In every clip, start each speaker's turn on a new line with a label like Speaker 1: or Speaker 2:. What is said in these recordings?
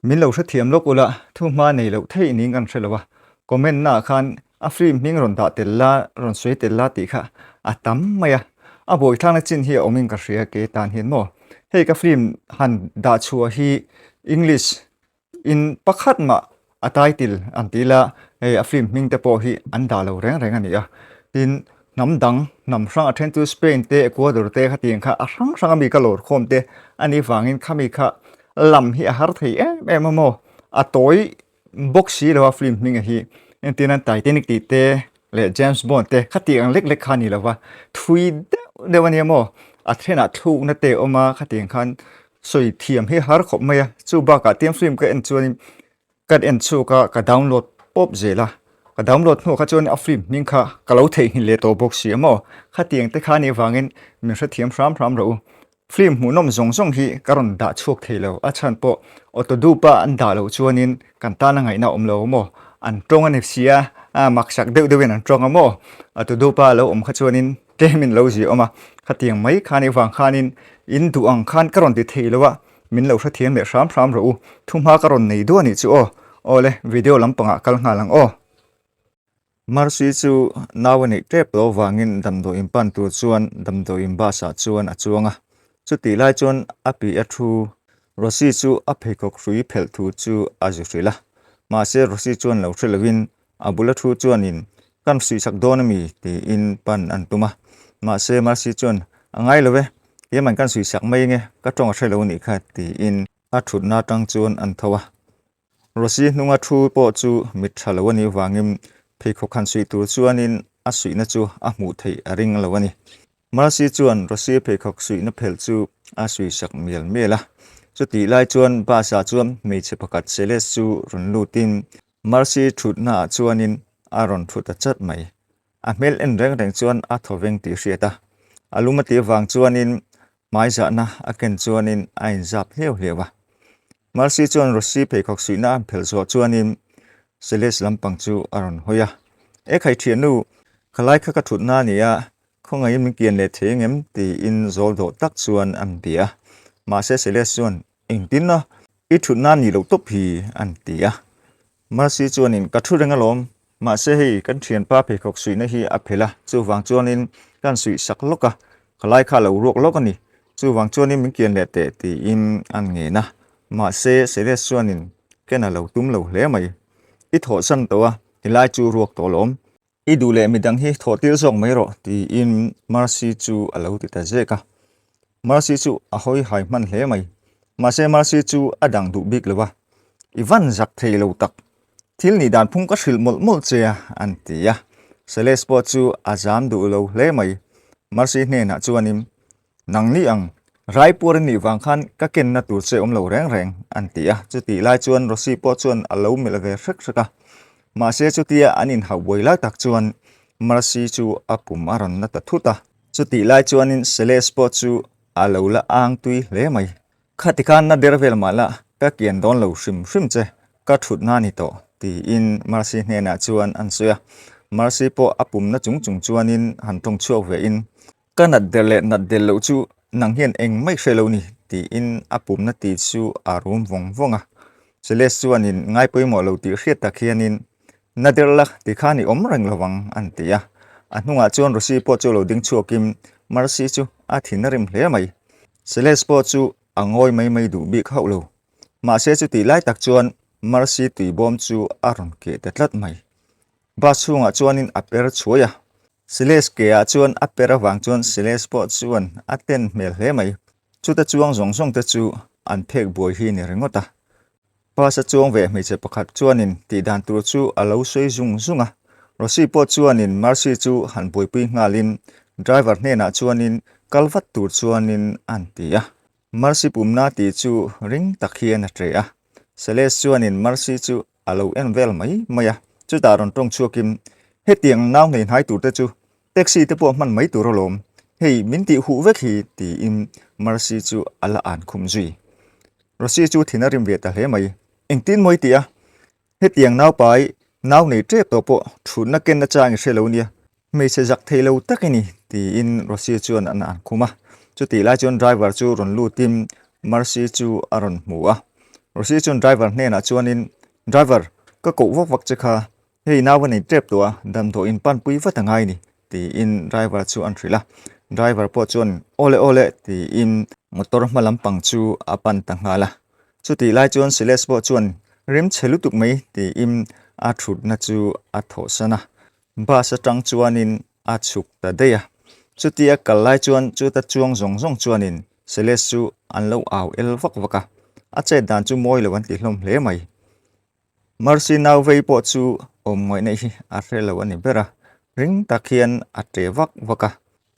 Speaker 1: Min lo hrethiam lawk ula, thu hma nei loh theih niin kan hre lo a, comment naah khan a film hming rawn dah tel la, rawn sawi tel la tih kha a tam mai a, a buaithlakna chin hi a awmin ka hria ke tan hian maw. Hei ka film han dah chhuah hi English in pakhat mah a title an ti ila hei a film hming te pawh hi an dah lo reng reng a ni a, tin hnam dang hnam hrang a then chu Spain te Ecuador te khatiang kha a hrang hrang ami ka lawr khawm te a nih vangin khami kha lam hi a har thei em em a maw a tawi bawk si lo a film hming a hi entir nan Titanic tih te leh James Bond te khatiang ang lek lek kha a ni lo va thui deuh deuh a nia maw a thenah thlukna te a awm a khatiang khan sawi thiam hi a har khawp mai a chu bakah tiang film ka en chuanin Ka en chhuk a, ka download pawp zel a, ka download hnuah kha chuan a film hming kha ka lo theihnghilh leh tawh bawk si a maw? Khatiang te kha anih vangin min hrethiam hram hram rawh u. Film hmuhnawm zawng zawng hi ka rawn dah chhuak thei lo, a chhan pawh auto-dup a an dah loh chuanin kan tan a ngaihna a awm lo maw? An tawng a ni si a, a maksak deuh deuhin an tawng a maw? Auto-dup a lo awm kha chuanin tlemin lo zia awm a, khatiang mai kha anih vang khanin in duh ang khan ka rawn ti thei lo a, Min lo hrethiam leh hram hram rawh u, thuhma ka rawn nei duah anih chu aw. Awle, video lampangah kal nghal ang aw. Mercy chu nau a neih tep lo vangin damdawiin pan tur chuan damdawiin bus ah chuan a chuang a. Chutih lai chuan a pi a thu Rosy chu a pheikhawk hrui phelh thu chu a zu hrilh a. Mahse Rosy chuan lo hre lovin A bula thu chuanin, Kan suihsak dawn a mi? tiin pan an tum a. Mahse, Mercy chuan, A ngai lo e, keiman kan suihsak mai ange, ka tawng a hre lo anih kha, tiin a thutna atang chuan an tho a. Rosy hnunga thu pawh chu mit tha lo anih vangin pheikhawk han suih tur chuanin a suihna chu a hmuh theih a ring lo a ni. Mercy chuan Rosy pheikhawk suihna phelh chu a suihsak mial mial a. Chutih lai chuan bus-ah chuan hmeichhe pakhat Celeste chu rawn lutin Mercy thutnaah chuanin a rawn thu ta chat mai. A hmel en reng reng chuan a thaw veng tih hriat a. A lum a tih avang chuanin hmai zahna a ken chuanin a inzap hliau hliau a. Mercy chuan Rosy pheikhawk suihna a phelh zawh chuanin Celeste lampang chu a rawn hawi a. E khai thiannu, khalai kha ka thutna a ni a, khawngaihin min kian leh thei angem? tiin zawl dawh tak chuan a ti a. Mahse Celeste chuan Engtin a? I thutna nih loh tawp hi an ti a. Mercy chuanin ka thu reng alawm, mahse hei kan thianpa pheikhawk suihna hi a phelh a, chuvang chuanin kan suih sak lawk a, khalai kha a lo ruak lawk a ni, chuvang chuanin min kian leh teh tiin an ngen a. Mahse Celeste chuanin ken a lo tum lo hle mai. I thawhsan tawh a, helai chu ruak tawh alawm. I duh leh midang hi thawh tir zawk mai rawh tiin Mercy chu a lo ti ta zek a. Mercy chu a hawi hai hman hle mai. Mahse Mercy chu a dang duh bik lo a, I van zak thei lo tak. Thil nih dan phung ka hrilh mawlh mawlh che a, an ti a. Celeste pawh chu a zam duh lo hle mai. Mercy hnenah chuanin Nang ni ang, Raipuar i nih vang khan ka kenna tur che awm lo reng reng, an ti a. Chutih lai chuan Rosy pawh chuan a lo melh ve hrek hrek a. Mahse chutia an inhauh buai lai tak chuan Mercy chu a pum a rawn na ta thut a. Chutih lai chuanin Celeste pawh chu a lo la ang tui hle mai. Khati khan na der vel mah la, ka kian dawn lo hrim hrim che, ka thutna a ni tawh, tiin Mercy hnenah chuan an sawi a. Mercy pawh a pumna chung chung chuanin han tawng chhuak ve in, Ka nat der leh nat der loh chu nang hian eng mai hre lo ni, tiin a pumna ti chu a rum vawng vawng a. Celeste chuanin ngai pawimawh lo tih hriat tak hianin, Na der la, ti khan i awm reng lo vang, an ti a. A hnungah chuan Rosy pawh chu lo ding chhuakin Mercy chu a thin a rim hle mai. Celeste pawh chu a ngawi mai mai duh bik hauh lo. Mahse chutih lai tak chuan Mercy tuibawm chu a rawn keh ta tlat mai. Bus chhungah chuanin a per chhuai a. Celeste ke ah chuan a per avang chuan Celeste pawh chuan a ten hmel hle mai. Chuta chuang zawng zawng te chu an phek buai hi ni ringawt a. Bus a chuang ve hmeichhe pakhat chuanin tih dan tur chu a lo sawi zung zung a. Rosy pawh chuanin Mercy chu han buaipui nghalin driver hnenah chuanin kal vat tur chuanin an ti a. Mercy pumna tih chu ring tak hian a ṭe a. Celeste chuanin Mercy chu a lo en vel mai mai a, chutah rawn tawng chhuakin, Hetiang nau hnei hnai tur te chu taxi te pawh hman mai tur alawm, hei min tih huh vek hi, tiin Mercy chu a la an khum zui. Rosy chu thin a rim ve ta hle mai, Engtin mawi tih a? Hetiang nau pai, nau nei tep tawh pawh thutna ken achang i hre lo nia, Hmeichhe zak thei lo tak i ni, tiin Rosy chuan an an khum a. Chutih lai chuan driver chu rawn lutin Mercy chu a rawn hmu a. Rosy chuan driver hnenah chuanin, Driver, ka koh vak vak che kha, hei nau a nei tep tawh a, damdawiin panpui vat a ngai ni, tiin driver chu an hrilh a. Driver pawh chuan, Awle awle, tiin motor hma lampang chu a pan ta nghal a. Chutih lai chuan Siles pawh chuan, Rim chhe lutuk mai, tiin a thutna chu a thawhsan a. Bus atang chuanin a chhuk ta daih a. Chutia kal lai chuan chuta chuang zawng zawng chuanin Celeste chu an lo au el vak vak a, a chet dan chu mawi lo an ti hlawm hle mai. Mercy nau vei pawh chu awm ngaihna hi a hre lo a ni ber a, ring tak hian a ṭe vak vak a.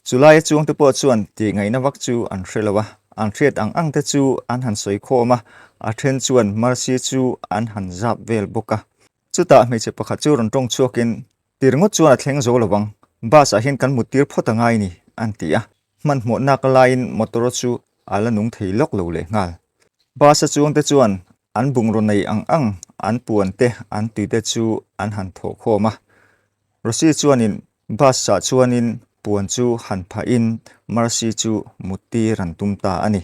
Speaker 1: Chulaia chuangte pawh chuan tih ngaihna vak chu an hre lo a, an hriat ang ang te chu an han sawi khawm a, a then chuan Mercy chu an han zap vel bawk a. Chutah hmeichhe pakhat chu rawn tawng chhuakin Ti ringawt chuan a thleng zo lo vang, bus ah hian kan mut tir phawt a ngai ni, an ti a. Hmanhmawh nak laiin motor chu a la nung thei lawk lo leh nghal. Bus a chuangte chuan an bungraw nei ang ang, an puan te, an tui te chu an han thawh khawm a. Rosy chuanin bus ah chuanin puan chu han phahin Mercy chu mut tir an tum ta a ni.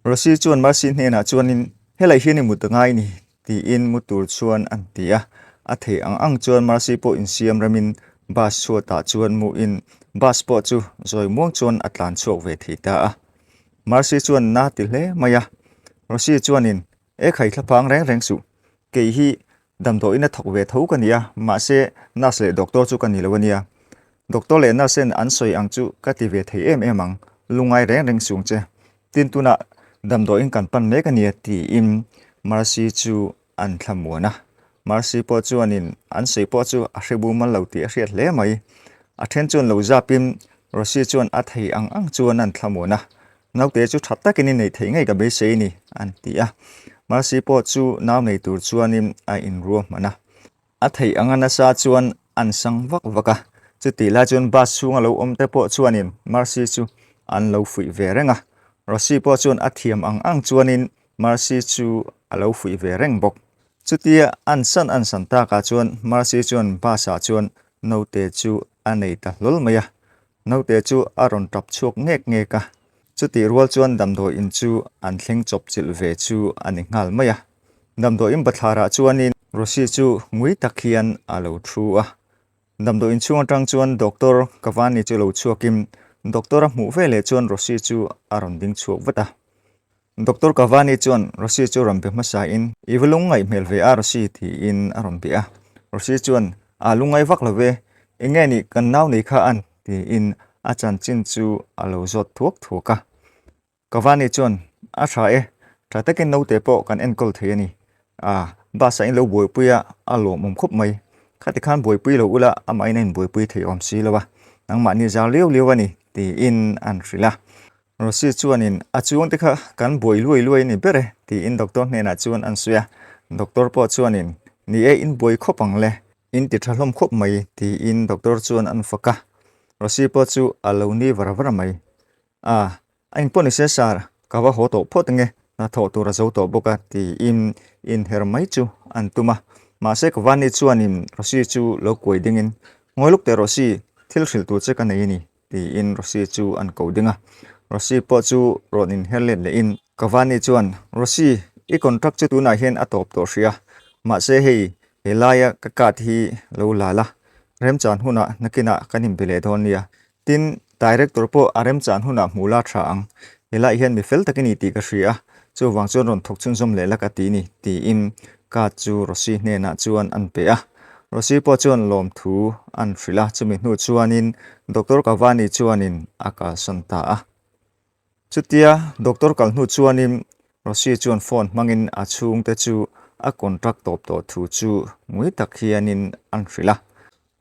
Speaker 1: Rosy chuan Mercy hnenah chuanin, Helai hian i mut a ngai ni, tiin mu tur chuan an ti a. A theih ang ang chuan Mercy pawh insiam remin bus chhuatah chuan muin bus pawh chu zawi muang chuan a tlan chhuak ve thei ta a. Mercy chuan na ti hle mai a. Rosy chuanin, E khai thlaphang reng reng suh, kei hi damdawiin a thawk ve tho ka ni a, mahse nurse leh doctor chu ka ni lo a nia. Doctor leh nurse en an sawi ang chu ka ti ve thei em em ang, lungngai reng reng sung che. Tin tunah damdawiin kan pan mek a nia tiin Mercy chu an thlamuan a. Mercy pawh chuanin an sawi pawh chu a hre bum lo tih a hriat hle mai. A then chuan lo zapin Rosy chuan a thei ang ang chuan an thlamuan a. Naute chu tha takin i neih theih ngei ka beisei a ni, an ti a. Mercy pawh chu nau nei tur chuanin a inruahman a. A theih anga nasa chuan an sang vak vak a. Chutih lai chuan bus chhunga lo awm te pawh chuanin Mercy chu an lo fuih ve reng a. Rosy pawh chuan a thiam ang ang chuanin Mercy chu a lo fuih ve reng bawk. Chutia an san an san takah chuan Mercy chuan bus ah chuan naute chu a nei ta hlawl mai a. Naute chu a rawn tap chhuak ngek ngek a, chutih rual chuan damdawiin chu an thleng chawp chilh ve chu a ni nghal mai a. Damdawiin bathlarah chuanin Rosy chu ngui tak hian a lo thu a. Damdawiin chhung atang chuan Doctor Cavani chu lo chhuakin Doctor a hmuh veleh chuan Rosy chu a rawn ding chhuak vat a. Doctor Cavani chuan Rosy chu rawn be hmasa in, I va lungngaih hmel ve a Rosy tiin a rawn bia a. Rosy chuan, A lungngai vak lo ve, enge nih kan nau nei kha an? tiin a chanchin chu a lo zawt thuak thuak a. Cavani chuan, A tha e, tha takin naute pawh kan enkawl thei a ni. A, bus ah in lo buaipui a, a lawmawm khawp mai. Khati khan buaipui lo ula amahin a inbuaipui thei awm si lo a, nangmahni zar liau liau a ni tiin an hrilh a. Rosy chuanin, A chuangte kha kan buai luai luai a ni ber e, tiin doctor hnenah chuan an sawi a. Doctor pawh chuanin, Ni e, in buai khawp ang le, in ti tha hlawm khawp mai, tiin doctor chuan an fak a. Rosy pawh chu a lo ni var var mai. A, a engpawh ni se sir, ka va haw tawh phawt ange, hnathawh tur a zo tawh bawk a, tiin inher mai chu an tum a. Mahse Kavani chuanin Rosy chu lo kuai dingin, Ngawi luk teh Rosy, thil hrilh tur che ka nei a ni, tiin Rosy chu an ko ding a. Rosy pawh chu rawn inher let lehin Cavani chuan, Rosy, i contract chu tunah hian a tawp tawh hrih a, mahse hei helaia ka card hi lo la la, remchan hunah nakinah kan inbe leh dawn nia. Tin, director pawh a remchan hunah hmuh la tha ang. Helaiah hian mi fel tak i ni tih ka hria a, chuvang chuan rawn thawk chhunzawm leh la ka ti ni, tiin card chu Rosy hnenah chuan an pe a. Rosy pawh chuan lawmthu an hrilh a, chumi hnu chuanin Doctor Cavani chuanin a kalsan ta a. Chutia Doctor kal hnu chuanin Rosy chuan phone hmangin a chhungte chu a contract tawp tawh thu chu ngui tak hianin an hrilh a.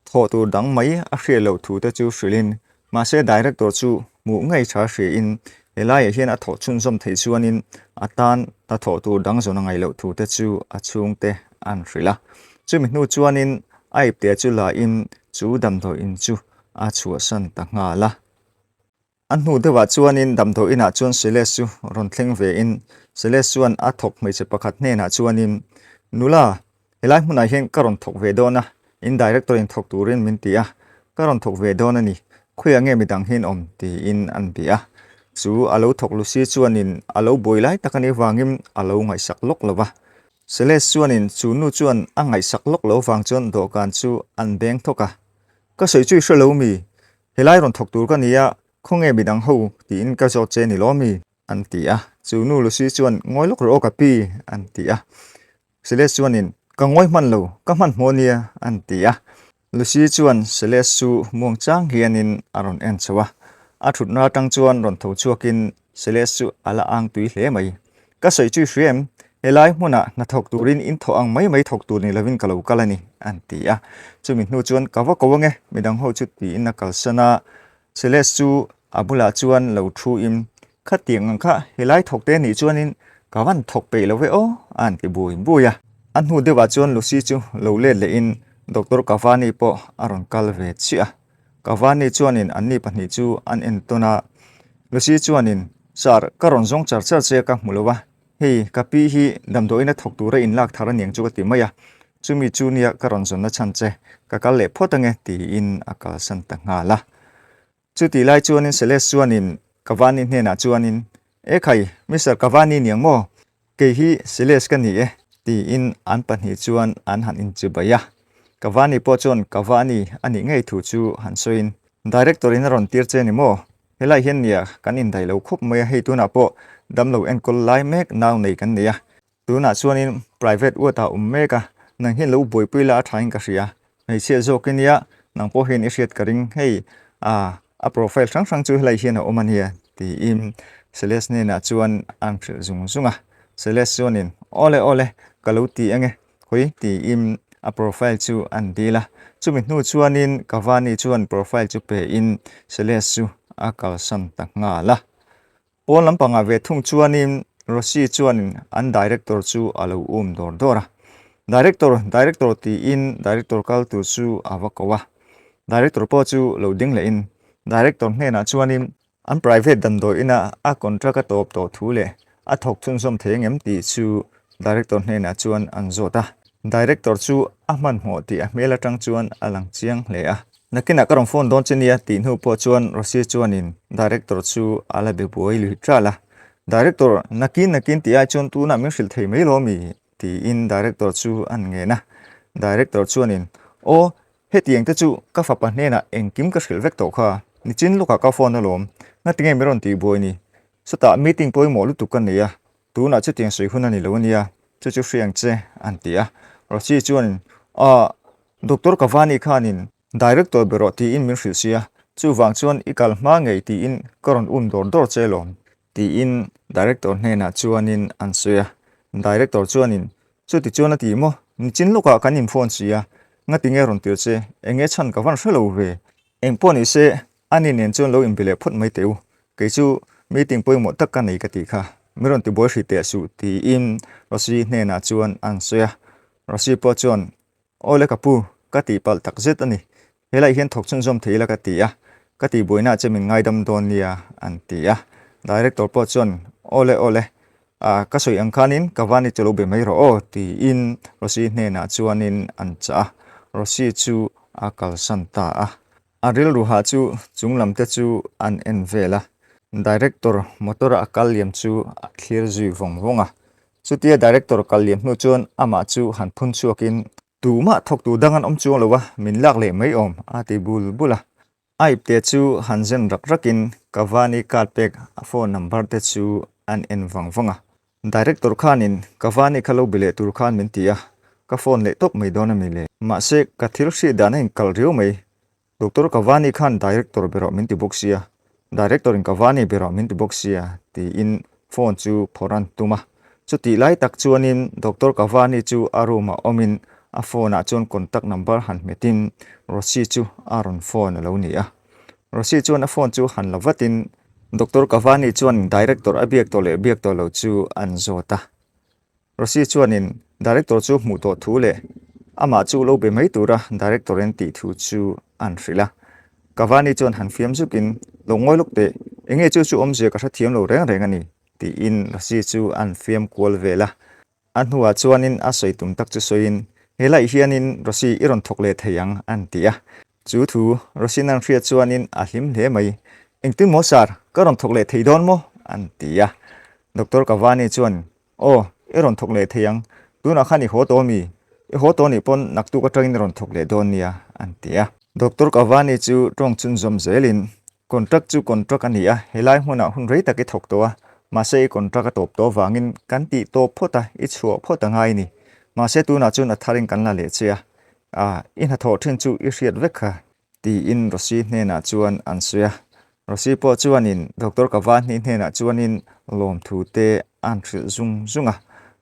Speaker 1: Thawh tur dang mai a hriat loh thu te chu hrilhin mahse Director chu hmuh ngei tha hriain helaiah hian a thawh chhunzawm theih chuanin a tan hnathawh tur dang zawn a ngaih loh thu te chu a chhungte an hrilh a. Chumi hnu chuanin a ipte chu lain chu damdawiin chu a chhuahsan ta nghal a. A hnu deuhah chuanin damdawiinah chuan Siles chu rawn thleng vein Siles chuan a thawk hmeichhe pakhat hnenah chuanin, Nula, helai hmunah hian ka rawn thawk ve dawn a, in director in thawk turin min ti a, ka rawn thawk ve dawn a ni, khawiah nge midang hi an awm? tiin an bia a. Chu a lo thawk Lucy chuanin a lo buai lai tak a nih vangin a lo ngaihsak lawk lo va. Celeste chuanin chu nu chuan a ngaihsak lawk lo vang chuan dawhkan chu an beng thawk a. Ka sawi chu i hre lo mi? Helai rawn thawk tur ka ni a, khawnge midang ho tiin ka zawt che ni lo mi? An ti a. Chu nu Lucy chuan ngawi lawk rawh aw ka pi, an ti a. Celeste chuanin, Ka ngawi hman lo, ka hmanhmawh nia, an ti a. Lucy chuan Celeste chu muang chang hianin a rawn en chho a. A thutna atang chuan rawn tho chhuakin Celeste chu a la ang tui hle mai. Ka sawi chu i hria em? Helai hmunah hnathawk turin in thawh ang mai mai thawk tur ni lovin ka lo kal a ni, an ti a. Chumi hnu chuan, Ka va ko ange, midang ho chu tiin a kalsan a. Celeste chu a bulah chuan lo thu in, Khatiang ang kha helai thawk te nih chuanin ka van thawk peih lo ve aw, a han ti bui bui a. A hnu deuhah chuan Lucy chu lo let lehin Doctor Cavani pawh a rawn kal ve chiah a. Cavani chuanin anni pahnih chu an entawn a, Lucy chuanin, Sir, ka rawn zawng char char che ka hmu lo a, Hei, ka pi hi damdawiin a thawk tura inlak thar aniang chu ka ti mai a, chumi chu nia ka rawn zawnna chhan che, ka kal leh phawt ange tiin a kalsan ta nghal a. Chutih lai chuanin Celeste chuanin Cavani hnenah chuanin, Ekhai, Mister Cavani niang maw? Kei hi Celeste ka ni e, tiin an pahnih chuan an han inchibai a. Cavani pawh chuan Cavani a nih ngei thu chu han sawiin, Director in a rawn tir che ni maw? Helai hian nia kan indaih lo khawp mai a, hei tunah pawh damlo enkawl lai mek nau nei kan nei a, tunah chuanin private ward ah awm mek a, nang hian lo buaipui la a thain ka hria, hmeichhia zawk i nia, nang pawh hian i hriat ka ring, hei ah a profile hrang hrang chu helai hian a awm a nia tiin Celeste hnenah chuan an hrilh zung zung a, Celeste chuanin awle awle ka lo ti ange Hawi tiin a profile chu an dil a, chumi hnu chuanin Cavani chuan profile chu pein Celeste chu a kalsan ta nghal a. Pawn lampangah ve thung chuanin Rossi chuanin an director chu a lo um dawr dawr a. Director, director tiin director kal tur chu a va ko a. Director pawh chu lo ding lehin director hnenah chuanin An private damdawi ina a contract a tawp tawh thu leh a thawk chhunzawm thei angem tih chu Director hnenah chuan an zawt a. Director chu a hmanhmawh tih a hmel atang chuan a lang chiang hle a. Nakinah ka rawn phone dawn che nia tih hnu pawh chuan Rosy chuanin Director chu a la be buai lui tral a. Director, nakin nakin tih ai chuan tunah min hrilh thei mai lo mi? tiin Director chu an ngen a. Director chuanin, Aw, Hetiang te chu ka fapa hnenah engkim ka hrilh vek tawh kha, nichin lawkah ka phone alawm, ngatinge min rawn tih buai ni? Sawtah meeting pawimawh lutuk ka nei a, tunah chutiang sawi hun a ni lo ania, chu chu hriang che an ti a. Rosy chuanin, Aw, Doctor Cavani khanin Director be rawh tiin min hrilh sia, chuvang chuan i kal hma ngei tiin ka rawn um dawr dawr che alawm, tiin Director hnenah chuanin an sawi a. Director chuanin, Chuti chuan a ti maw? Nichin lawkah kan in phone si a, ngati nge rawn tir che? Enge chhan ka van hre lo ve. Eng pawh ni se, ani nen chuan lo inbe leh phawt mai teh u. Kei chu meeting pawimawh tak ka nei ka tih kha. Mi rawn ti buai hrih teh suh tiin Rosy hnenah chuan an sawi a. Rosy pawh chuan, Awle ka pu, ka tihpalh tak zet a ni. Helai hian thawk chhunzawm thei ila ka ti a, ka tihbuainaah che min ngaidam dawn nia, an ti a. Director pawh chuan, Awle awle, ah ka sawi ang khanin ka vani chu lo be mai rawh aw, tiin Rosy hnenah chuanin an chah a. Rosy chu a kalsan ta a. A rilru hah chu chung lam te chu an en vel a, Director motor a kal liam chu a thlir zui vawng vawng a. Chutia Director kal liam hnu chuan amah chu han phun chhuakin, Tumah thawktu dang an awm chuang lo a, min lak leh mai awm, a ti bul bul a. A ipte chu han zen rak rakin Cavani card pek a phone number te chu an en vang vang a. Director khanin Cavani kha lo be leh tur khan min ti a, ka phone leh tawp mai dawn a mi le. Mahse, ka thil hriat dan a inkal riau mai. Doctor Cavani khan Director be rawh min ti bawk sia, Director in Cavani be rawh min ti bawk sia, tiin phone chu phawrh an tum a. Chutih lai tak chuanin Doctor Cavani chu a room ah awmin a phone ah chuan contact number han hmetin Rosy chu a rawn phone a lo ni a. Rosy chuan a phone chu han la vatin Doctor Cavani chuan Director a biak tawh leh biak tawh lo chu an zawt a. Rosy chuanin Director chu hmuh tawh thu leh amah chu lo be mai tura Director in tih thu chu an hrilh a. Cavani chuan han fiam zukin, Lo ngawi lawk teh, enge chu chu awmzia ka hrethiam lo reng reng a ni, tiin Rosy chu an fiam kual vel a. A hnuah chuanin a sawi tum tak chu sawiin, He laih hianin Rosy i rawn thawk leh thei ang, an ti a. Chu thu Rosy-in an hriat chuanin a hlim hle mai. Engtin maw sir, ka rawn thawk leh thei dawn maw? an ti a. Doctor Cavani chuan, Aw, i rawn thawk leh thei ang. Tunah khan i haw tawh ami? I haw tawh nih pawn naktuk atangin i rawn thawk leh dawn nia, an ti a. Doctor Cavani chu tawng chhunzawm zelin, Contract chu contract a ni a, helai hmunah hun rei tak i thawk tawh a, mahse i contract a tawp tawh avangin kan tih tawp phawt a, i chhuah phawt a ngai ni. Mahse tunah chuan a tharin kan la leh che a, ah, i hnathawh thin chu i hriat vek kha, tiin Rosy hnenah chuan an sawi a. Rosy pawh chuanin Doctor Cavani hnenah chuanin lawmthu te an hrilh zung zung a,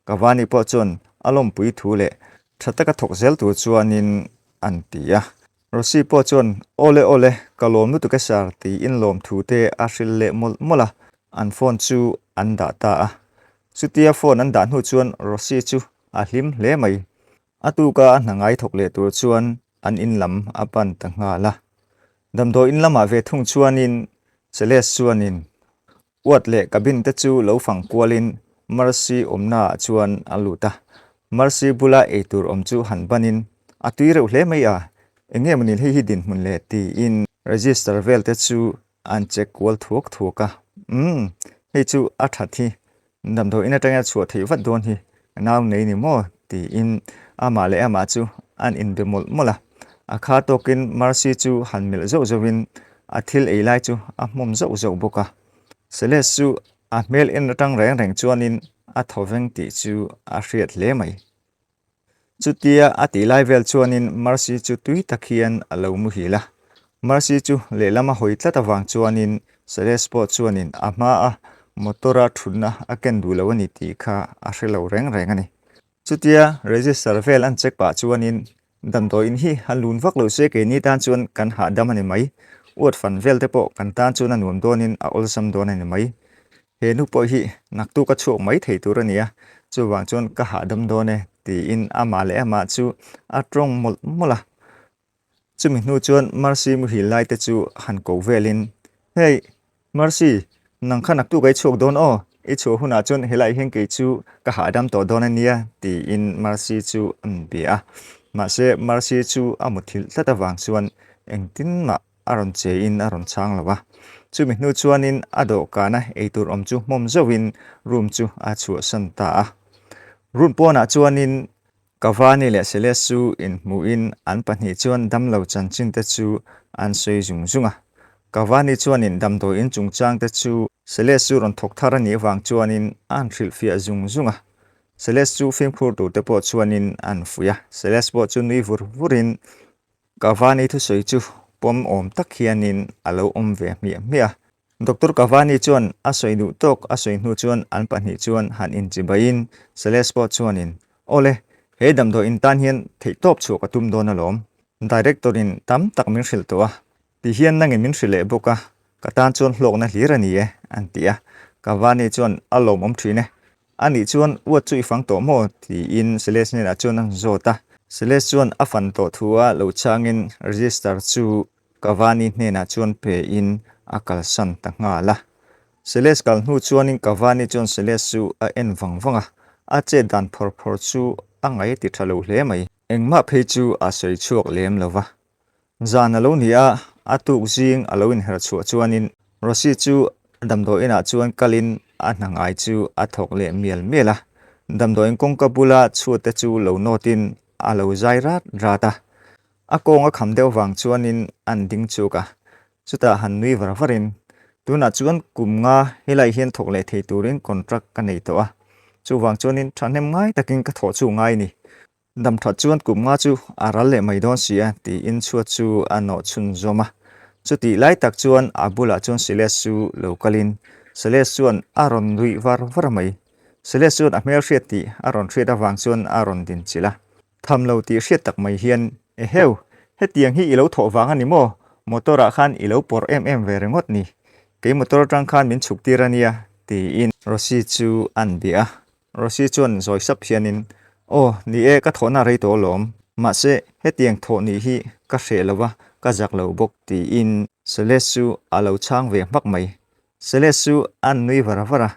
Speaker 1: Cavani pawh chuan a lawmpui thu leh tha taka thawk zel tur chuanin an ti a. Rosy pawh chuan, Awle awle, ka lawm lutuk e sir, tiin lawmthu te a hrilh leh mawlh mawlh a, an phone chu an dah ta a. Chutia phone an dah hnu chuan Rosy chu a hlim hle mai. A tuka a hna ngai thawk leh tur chuan an in lam a pan ta nghal a. Damdawi in lamah ve thung chuanin Celeste chuanin Uat leh cabin te chu lo fang kualin Mercy awmnaah chuan a lut a. Mercy bula eitur awm chu han banin a tui reuh hle mai a, eng nge mawni hei hi dinhmun le tiin register vel te chu an check kual thuak thuak a. Umm, hei chu a that hi, damdawi in atangin a chhuah theih vat dawn hi, nau nei ni maw tiin amah leh amah chu an inbe mawlh mawlh a. A kha tawkin Mercy chu han melh zauh zauhin a thil ei lai chu a hmawm zauh zauh bawk a. Celeste chu a hmel en atang reng reng chuanin a thaw veng tih chu a hriat hle mai. Chutia a tih lai vel chuanin Mercy chu tui tak hian a lo muhil a. Mercy chu lehlam a hawi tlat avang chuanin Celeste pawh chuanin a hma a motor-a thutna a ken duh lo a ni tih kha a hre lo reng reng a ni. Chutia register vel an check pah chuanin damdawiin hi han lun vak lo se keini tan chuan kan hahdam a ni mai. Uat fan vel te pawh kan tan chuan a nuam dawnin a awlsam dawn a ni mai. He nu pawh hi naktuk a chhuak mai thei tur a ni a, chuvang chuan ka hahdam dawn e tiin amah leh amah chu a tawng mawlh mawlh a. Chumi hnu chuan Mercy muhil lai te chu han ko velin, Hey, Mercy, nang kha naktuk a i chhuak dawn aw, i chhuah hunah chuan helaiah hian kei chu ka hahdam tawh dawn a nia, tiin Mercy chu a bia a. Mahse, Mercy chu a muthilh tlat avang chuan engtin mah a rawn chein a rawn chhang lo a. Chumi hnu chuanin a dawhkana eitur awm chu hmawm zauhin room chu a chhuahsan ta a. Room pawnah chuanin Cavani leh Celeste chu inhmuhin an pahnih chuan damlo chanchin te chu an sawi zung zung a. Cavani chuanin damdawiin chungchang te chu Celeste chu rawn thawk thar a nih avang chuanin an hrilhfiah zung zung a. Celeste chu fimkhur tur te pawh chuanin an fuih a. Celeste pawh chu nui vur vurin Cavani thusawi chu pawm awm tak hianin a lo awm ve hmiah hmiah a. Doctor Cavani chuan a sawi duh tawk a sawi hnu chuan an pahnih chuan han inchibaiin Celeste pawh chuanin, Awle, he damdawi in tan hian theihtawp chhuah ka tum dawn alawm. Director-in tam tak min hrilh tawh a, ti hian nangin min hrilh leh bawk a, ka tan chuan hlawkna hlir a ni e, an ti a. Cavani chuan a lawmawm thin e. A nih chuan uat chu i fang tawh maw? tiin Celeste hnenah chuan a zawt a. Celeste chuan a fan tawh thu a lo changin register chu Cavani hnenah chuan pe in a kalsan ta nghal a. Celeste kal hnu chuanin Cavani chuan Celeste chu a en vang vang a, a chet dan phawr phawr chu a ngaih ti tha lo hle mai. Engmah phei chu a sawi chhuak lem lo va. Zan a lo ni a, a tuk zing a lo inher chhuah chuanin Rosy chu damdawi inah chuan kalin a hna ngai chu a thawk leh mial mial a. Damdawiin kawngka bula chhuat te chu lo nawtin a lo zai rat rat a. A kawng a kham deuh vang chuanin an ding chuk a, chutah han nui var varin, Tunah chuan kum nga helai hian thawk leh thei turin contract ka nei tawh a, chuvang chuanin thahnem ngai takin ka thawh chu ngai ni. Dam that chuan kum nga chu a ral leh mai dawn si a, tiin chhuat chu a nawh chhunzawm a. Chutih lai tak chuan a bulah chuan Celeste chu lo kalin, Celeste chuan a rawn nuih var var mai. Celeste chuan a hmelhriat tih a rawn hriat avang chuan a rawn dinchilh a. Tham lo tih hriat tak mai hian, Eheu, hetiang hi i lo thawh vang a ni maw? Motor ah khan i lo pawrh em em ve ringawt ni. Kei motor atang khan min chhuk tir a nia, tiin Rosy chu an bia a. Rosy chuan zawi sap hianin, Aw, ni e, ka thawhna rei tawh alawm. Mahse, hetiang thawh nih hi ka hreh lo va, ka zak lo bawk, tiin Celeste chu a lo chhang ve hmak mai. Celeste chu an nui var var a,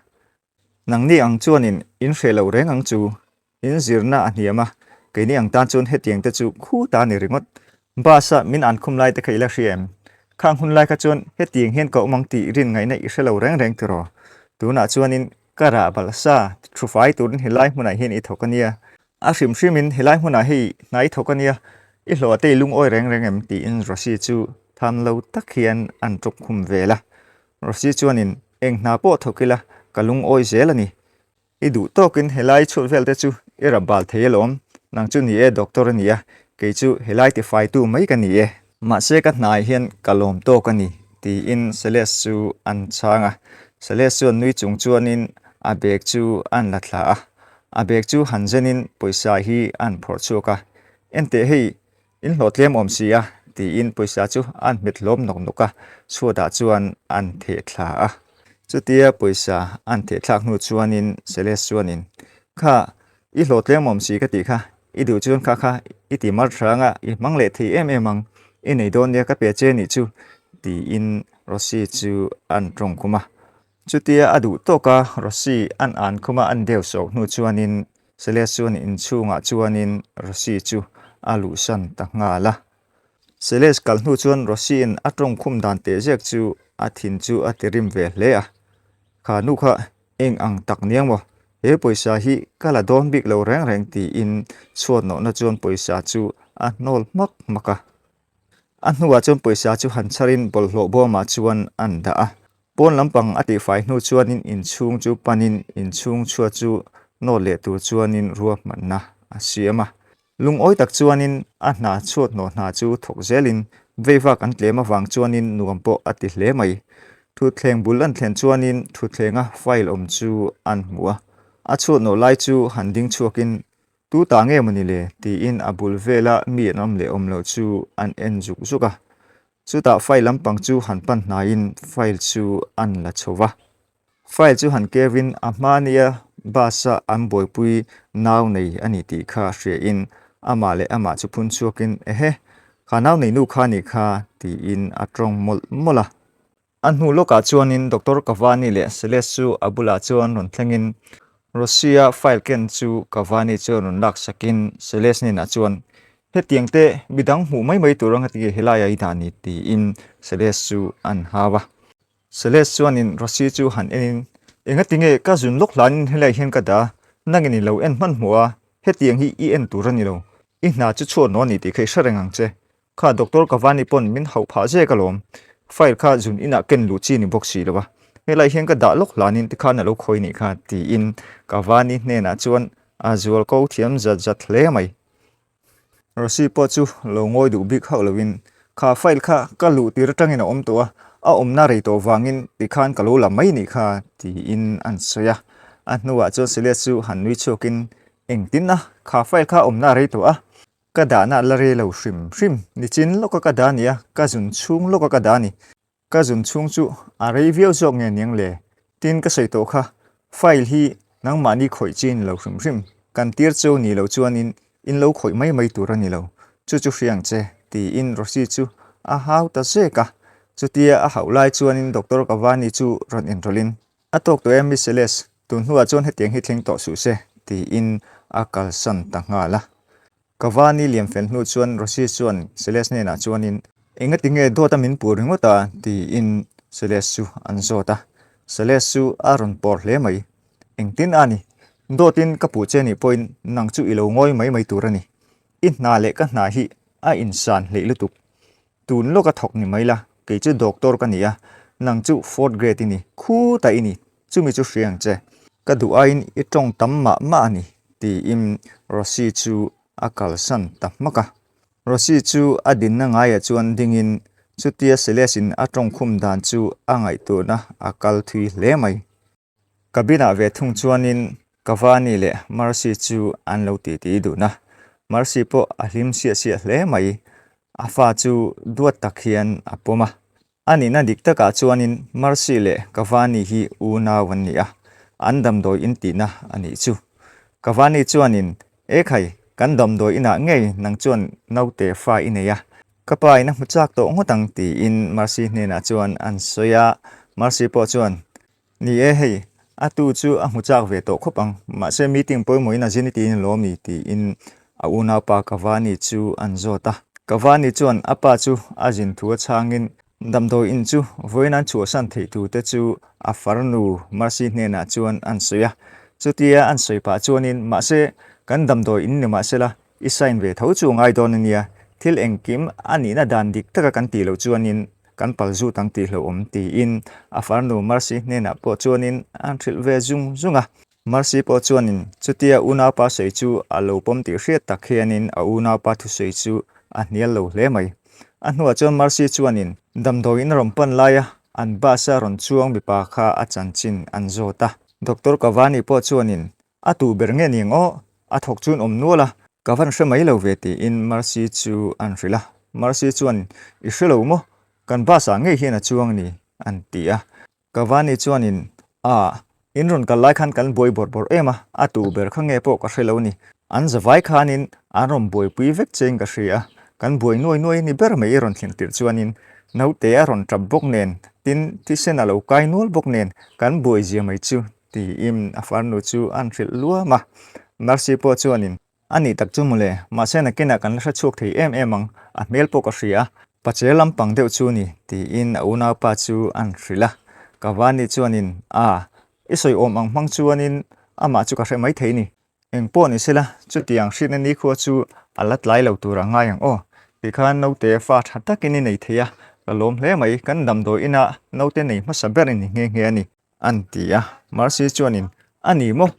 Speaker 1: Nangni ang chuanin in hreh lo reng ang chu, in zirna a hniam a, keini ang tan chuan hetiang te chu khu ta ni ringawt. Bus a min an khum lai te kha i la hria em? Khang hun lai kha chuan hetiang hian ka awm ang tih rin ngaihna i hre lo reng reng tiraw? Tunah chuanin ka rah balh sa thu fai turin helai hmunah hian i thawk a nia. A hrim hrimin helai hmunah hei hna i thawk a nia, i hlawh te i lungawi reng reng em? tiin Rosy chu tham lo tak hian an ṭawk khum vel a. Rosy chuanin eng hna pawh thawk ila ka lungawi zel a ni. I duh tawkin helai chhut vel te chu i rap bal thei alawm, nang chu ni e doctor a ni a, kei chu helai tifaitu mai ka ni e. Mahse ka hnai hian ka lawm tawk a ni, tiin Celeste chu an chhang a. Celeste chuan nui chung chuanin a bag chu an la thla a, a bag chu han zenin pawisa hi an phawrh chhuak a, Enteh hei, In hlawh tlem awm si a, tiin pawisa chu an hmet hlawm nawk nawk a, chhuatah chuan an theh thla a. Chutia pawisa an theh thlak hnu chuanin Celeste chuanin, Kha, i hlawh tlem awm si ka tih kha, i duh chuan kha kha i ti mar hrang a, i hmang leh thei em em ang, i nei dawn nia ka pe che nih chu, tiin Rosy chu an tawng khum a. Chutia a duh tawk a, Rosy an an khum a an deu sawk hnu chuanin Celeste chuan inchhungah chuanin Rosy chu a luhsan ta nghal a. Celeste kal hnu chuan Rosy-in a tawng khum dan teh ziak chu a thin chu a ti rim ve hle a. Kha nu kha eng ang tak niang maw? He pawisa hi ka la dawn bik lo reng reng tiin chhuat nawhna chuan pawisa chu a hnawl hmak hmak a. A hnuah chuan pawisa chu han chharin bawlhhlawh bawmah chuan an dah a. Pawn lampang a tihfai hnu chuanin inchhung chu panin inchhung chhuat chu nawt leh tur chuanin ruahmanna a siam a. Lungawi tak chuanin a hna chhuat hnawh hna chu thawk zelin veivak an tlem avang chuanin nuam pawh a ti hle mai. Thutthleng bul an thlen chuanin thutthlenga file awm chu an hmu a. A chhuat nawh lai chu han ding chhuakin Tu ta nge mawni le? tiin a bul vela mi an awm leh awm loh chu an en zuk zuk a. Chutah file lampang chu han pan hnaiin file chu an la chho va. File chu han kevin a hma nia bus-a an buaipui nau nei a ni tih kha hriain amah leh amah chu phun chhuakin Ehe, kha nau nei nu kha nih kha tiin a tawng mawlh mawlh a. A hnu lawkah chuanin Doctor Cavani leh Celeste chu a bulah chuan rawn thlengin Rossi-a file ken chu Cavani chuan rawn laksakin Celeste hnenah chuan, Hetiang te midang hmuh mai mai tur anga tinge helaiah i dah ni? tiin Celeste chu an hau a. Celeste chuanin Rossi chu han enin, Enga tinge ka zun lawk hlanin helaiah hian ka dah a, nangin i lo en hmanhmawh a, hetiang hi i en tur a ni lo. I hna chu chhuat nawh a ni tih kha i hre reng ang che. Kha Doctor Cavani pawn min hauh phah zek alawm. File kha zun inah ken luh chi ni bawk si lo a. Helai hian ka dah lawk hlanin tikhan a lo khawi nih kha tiin Cavani hnenah chuan a zual ko thiam zat zat hle mai. Rosy pawh chu lo ngawi duh bik hauh loin kha file kha ka luh tir atangin a awm tawh a, a awmna rei tawh vangin tikhan ka lo la mai nih kha tiin an sawi a. A hnuah chuan Celeste chu han nui chhuakin engtin a kha file kha awmna rei tawh a, Ka dahna la rei lo hrim hrim. Nichin lawka ka dah nia, ka zun chhung lawka ka dah a ni. Ka zun chhung chu a rei viau zawk nge niang le? Tin ka sawi tawh kha, file hi nangmahni khawih chi ni lo hrim hrim. Kan tir cheu ni lo chuanin in lo khawih mai mai tur a ni lo. Chu chu hria ang che, tiin Rosy chu a hau ta zek a. Chutia a hauh lai chuanin Doctor Cavani chu rawn inrawlhin, A tawk tawh e Miss Celeste, tun hnuah chuan hetiang hi thleng tawh suh se, tiin a kalsan ta nghal a. Cavani liam fel hnu chuan Rosy chuan Celeste hnenah chuanin, Engati nge dawt a min puh ringawt a? tiin Celeste chu an zawt a. Celeste chu a rawn pawr hle mai. Engtin a ni? Dawtin ka puh che nih pawhin nang chu i lo ngawi mai mai tur a ni. I hna leh ka hna hi a insan hleih lutuk. Tun lawk a thawk ni mai la, kei chu doctor ka ni a, nang chu fourth grade i ni, khutah i ni, chumi chu hria ang che. Ka duh aiin i tawng tam mah mah a ni, tiin Rosy chu a kalsan ta hmak a. Rosy chu a dinna ngaiah chuan dingin chutia Celeste-in a tawng khum dan chu a ngaihtuahna a kal thui hle mai. Cabin-ah ve thung chuanin Cavani leh Mercy chu an lo titi dun a, Mercy pawh a hlim siah siah hle mai. A fa chu duat tak hian a pawm a. A nihna dik takah chuanin Mercy leh Cavani hi unau an ni a, an damdawi in tihna a nih chu. Cavani chuanin, Ekhai, kan damdawi inah ngei nang chuan naute fa i nei a, Ka pa in a hmu chak tawh ngawt ang tiin Mercy hnenah chuan an sawi a, Mercy pawh chuan, Ni e hei, a tu chu a hmu chak ve tawh khawp ang, mahse meeting pawimawhin a zin i tiin lawm ni tiin a unaupa Cavani chu an zawt a. Cavani chuan a pa chu a zin thu a chhangin. Damdawi in chu vawiin an chhuahsan theih tur te chu a farnu Mercy hnenah chuan an sawi a. Chutia an sawi pah chuanin, Mahse, kan damdawi in ni mahsela, i sign ve tho chu a ngai dawn a nia, thil engkim a nihna dan dik taka kan tih loh chuanin kan pal zut ang tih hlauhawm tiin a farnu Mercy hnenah pawh chuanin an hrilh ve zung zung a. Mercy pawh chuanin chutia unaupa sawi chu a lo pawm tih hriat tak hianin a unaupa thusawi chu a hnial lo hle mai. A hnuah chuan Mercy chuanin damdawiin a rawn pan laia an bus a rawn chuang mipa kha a chanchin an zawt a. Doctor Kavani pawh chuanin a tuh ber nge ni ang aw, a thawk chuan awm nual a, ka van hre mai lo ve tiin Mercy chu an hrilh a. Mercy chuan I hre lo maw? Kan bus ah ngei hian a chuang ni an ti a. Cavani chuanin, A, in rawn kal lai khan kan buai bawrh bawrh em a, a tu ber kha nge pawh ka hre lo ni. An zavai khanin an rawn buaipui vek chein ka hria a, kan buai nuai nuai ni ber mai i rawn thleng tirh chuanin naute a rawn tap bawk nen, tin thisen a lo kai nual bawk nen kan buai zia mai chu, tiin a farnu chu an hrilh luam a. Mercy pawh chuanin, A nih tak chu mawle, mahse nakinah kan la hre chhuak thei em em ang, a hmel pawh ka hria a, pache lampang deuh chu ni, tiin a unaupa chu an hrilh a. Cavani chuanin, A, i sawi awm ang hmang chuanin amah chu ka hre mai thei ni. Eng pawh ni sela, chutiang hriatna nikhua chu a la tlai lo tur a ngai ang aw. Tikhan naute fa tha takin i nei thei a, ka lawm hle mai, kan damdawi inah naute nei hmasa ber i ni nghe nghe a ni. An ti a, Mercy chuanin, A ni maw?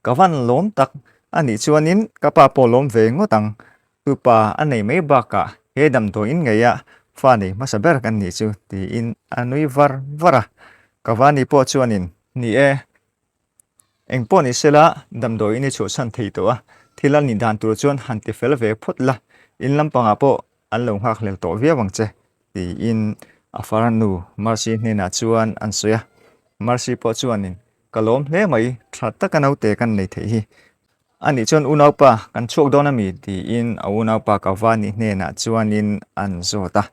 Speaker 1: Ka van lawm tak. A nih chuanin ka pa pawh lawm ve ngawt ang. Tupa a nei mai bakah he damdawiin ngeia fa nei hmasa ber kan nih chu, tiin a nui var var a. Kavani pawh chuanin, Ni e, eng pawh ni sela damdawiin i chhuahchhan thei tawh a, thil a nih dan tur chuan han ti fel ve phawt la, in lampangah pawh an lo nghakhlel tawh viau ang che, tiin a farnu Mercy hnenah chuan an sawi a. Mercy pawh chuanin, Ka lawm hle mai, tha taka naute kan nei theih hi. Anih chuan unaupa, kan chhuak dawn ami? tiin a unaupa Kavani hnenah chuanin an zawt a.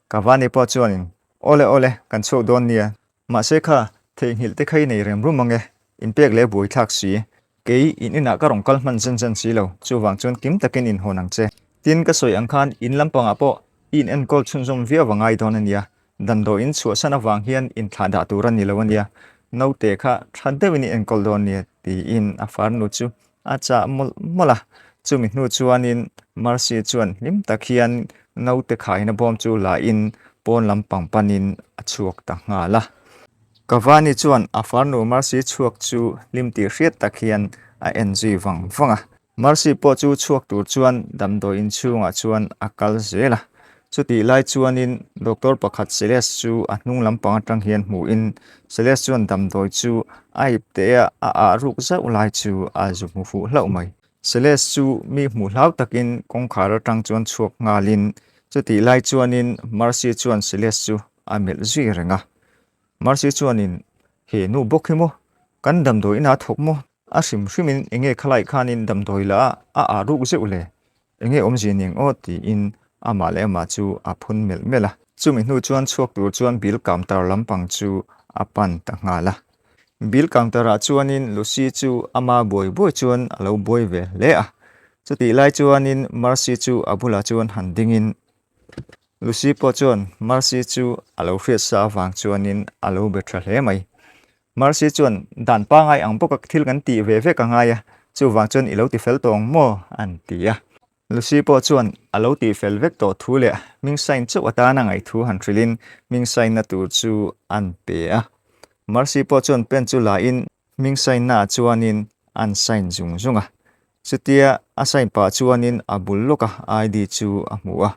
Speaker 1: Kavani pawh chuanin, Awle awle, kan chhuak dawn nia. Mahse kha, theihnghilh te kha i nei rem rum ang e, inpek leh buaithlak si. Kei, in inah ka rawn kal hman zen zen si lo, chuvang chuan kim takin inhawn ang che. Tin, ka sawi ang khan in lampangah pawh i in enkawl chhunzawm viau a ngai dawn a nia. Damdawiin chhuahsan avang hian inthlah dah tur a ni lo a nia. Naute kha tha deuhin i enkawl dawn nia, tiin a farnu chu a chah mawlh mawlh a. Chumi hnu chuanin Mercy chuan hlim tak hian naute khaina bawm chu la in pawn lampang panin a chhuak ta nghal a. Cavani chuan a farnu Mercy chhuak chu hlim tih hriat tak hian a en zui vang vang a. Mercy pawh chu chhuak tur chuan damdawi inchhungah chuan a kal zel a. Chutih lai chuanin doctor pakhat Celeste chu a hnung lampang atang hian hmuhin Celeste chuan damdawi chu a ip teh a, a ah ruk zauh lai chu a zu hmu fuh hlauh mai. Celeste chu mi hmuh hlau takin kawngkhar atang chuan chhuak nghalin chutih lai chuanin Mercy chuan Celeste chu a melh zui reng a. Mercy chuanin, He nu bawk hi maw? Kan damdawi inah a thawk maw? A hrim hrimin enge khalai khanin damdawi la a ah ruk zeuh le? Enge awmzia niang aw tiin amah leh amah chu a phun melh melh a. Chumi hnu chuan chhuak tur chuan bill counter lampang chu a pan ta nghal a. Bill counter ah chuanin Lucy chu ama buai buai chuan a lo buai ve hle a. Chutih lai chuanin Mercy chu a bulah chuan han dingin Lucy pawh chuan Mercy chu a lo hriat sa avang chuanin a lo be tha hle mai. Mercy chuan, Dan pangai ang bawka thil kan tih ve vek a ngai a, chuvang chuan i lo ti fel tawh ang maw? an ti a. Lucy pawh chuan a lo tih fel vek tawh thu leh hming sign chauh atana ngaih thu han hrilhin hming sign na tur chu an pe a. Mercy pawh chuan pen chu la in hming sign na ah chuanin an sign zung zung a. Chutia a sign pah chuanin a bul lawka ID chu a hmu a,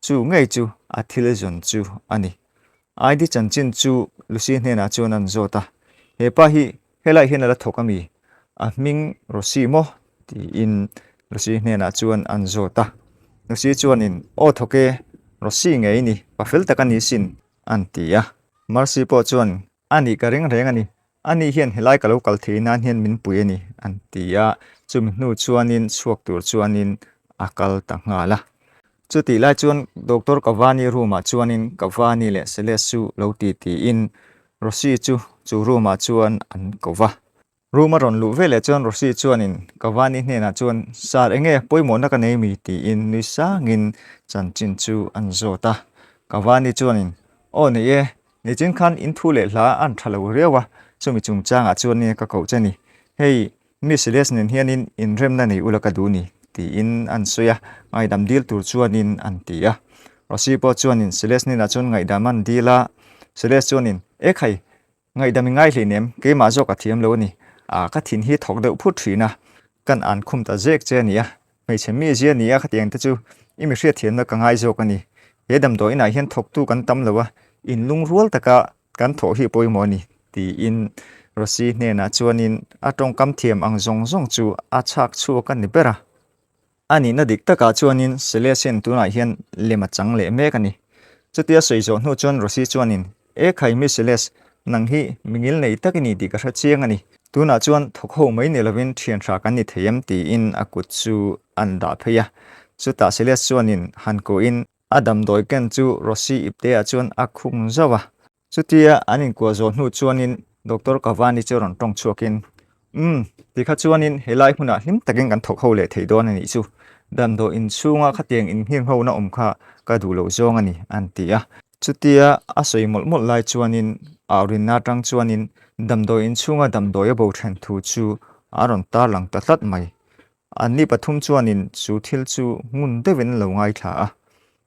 Speaker 1: chu ngei chu a thil zawn chu a ni. ID chanchin chu Lucy hnenah chuan an zawt a, He pa hi helai hian a la thawk a mi? A hming Rosy maw? tiin Lucy hnenah chuan an zawt a. Lucy chuanin, Aw thawk e, Rosy ngei i ni, pa fel tak a ni sin, an ti a. Mercy pawh chuan, A nih ka ring reng a ni, ani hian helai ka lo kal thei nan hian min pui a ni, an ti a. Chumi hnu chuanin chhuak tur chuanin a kal ta nghal a. Chutih lai chuan Doctor Cavani room ah chuanin Cavani leh Celeste chu lo ti tiin Rosy chu chu room ah chuan an ko va. Room a rawn luh veleh chuan Rosy chuanin Cavani hnenah chuan Sir enge pawimawhna ka nei mi tiin nui sangin chanchin chu an zawt a. Cavani chuanin. Aw nei e, nichin khan in thu leh hla an tha lo riau a, chumi chungchangah chuan nia ka koh che ni. Hei, Miss Celeste nen hianin inremna nei ula ka duh ni, tiin an sawi a, ngaihdam dil tur chuanin an ti a. Rosy pawh chuanin Celeste hnenah chuan ngaihdam an dil a, Celeste chuanin, Ekhai, Ngaihdam i ngai hleinem, keimah zawk a thiam lo a ni. A, ka thin hi thawk deuh phut thin a, kan an khum ta zek che a ni a. Hmeichhe mi zia ni a khatiang te chu i mi hriatthiamna ka ngai zawk a ni. He damdawi inah hian thawktu kan tam lo a, in lungrual taka kan thawh hi pawimawh a ni, tiin Rosy hnenah chuanin a tawngkam thiam ang zawng zawng chu a chhak chhuak a ni ber a. A nihna dik takah chuanin Celeste hian tunah hian lem a chang leh mek a ni. Chutia sawi zawh hnu chuan Rosy chuanin, E khai Miss Celeste, nang hi mi ngil nei tak i ni tih ka hre chiang a ni. Tunah chuan thawk ho mai ni lovin thian hra kan ni thei em tiin a kut chu an dah phei a. Chutah Celeste chuanin han kuahin a damdawi ken chu Rosy ipteah chuan a khung zauh a. Chutia an inkuah zawh hnu chuanin Doctor Cavani chu rawn tawng chhuakin, Umm, tikha chuanin helai hmunah hlim takin kan thawk ho leh thei dawn a nih chu. Damdawi inchhunga khatiang innghinghona awm kha ka duh loh zawng a ni, an ti a. Chutia a sawi mawlh mawlh lai chuanin Aurinna atang chuanin damdawi inchhunga damdawi a bo then thu chu a rawn tarlang ta tlat mai. Anni pathum chuanin chu thil chu ngun deuhin an lo ngaithla a.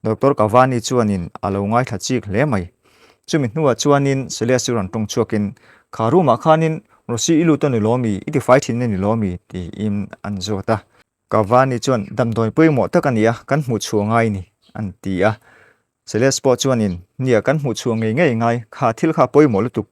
Speaker 1: Doctor Cavani chuanin a lo ngaithla chik hle mai. Chumi hnuah chuanin Celeste chu rawn tawng chhuakin, Kha room ah khanin Rosy i lut a ni lawmi, i tifai thin a ni lawmi? tiin an zawt a. Cavani chuan, Damdawi pawimawh tak a ni a, kan hmuh chhuah ngai ni, an ti a. Celeste pawh chuanin, Nia, kan hmuh chhuah ngei ngei ngai, kha thil kha pawimawh lutuk,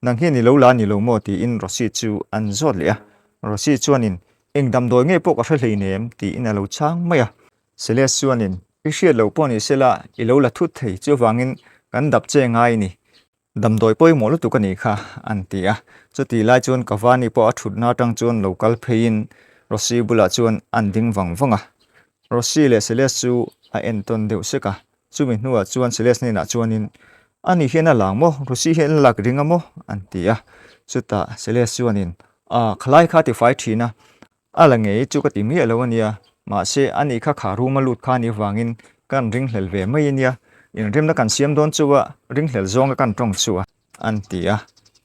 Speaker 1: nang hian i lo la ni lo maw? tiin Rosy chu an zawt leh a. Rosy chuanin, Eng damdawi ngei pawh ka hre hleinem, tiin a lo chhang mai a. Celeste chuanin, I hriat loh pawh ni sela, i lo la thut thei, chuvangin kan dap che ngai ni. Damdawi pawimawh lutuk a nih kha, an ti a. Chutih lai chuan Cavani pawh a thutna atang chuan lo kal pheiin Rossi bulah chuan an ding vang vang a. Rossi leh Celeste chu a entawn deuh sek a. Chumi hnuah chuan Celeste hnenah chuanin, Ani hian a lang maw? Rossi hian a lak ring a maw? an ti a. Chutah Celeste chuanin, A, khalai kha a tifai thin a. A la ngei chu ka ti miah lo a nia, mahse a nih kha kha room a lut kha anih vangin kan ringhlel ve mai a nia, inrimna kan siam dawn chu a ringhlel zawnga kan tawng chu a, an ti a.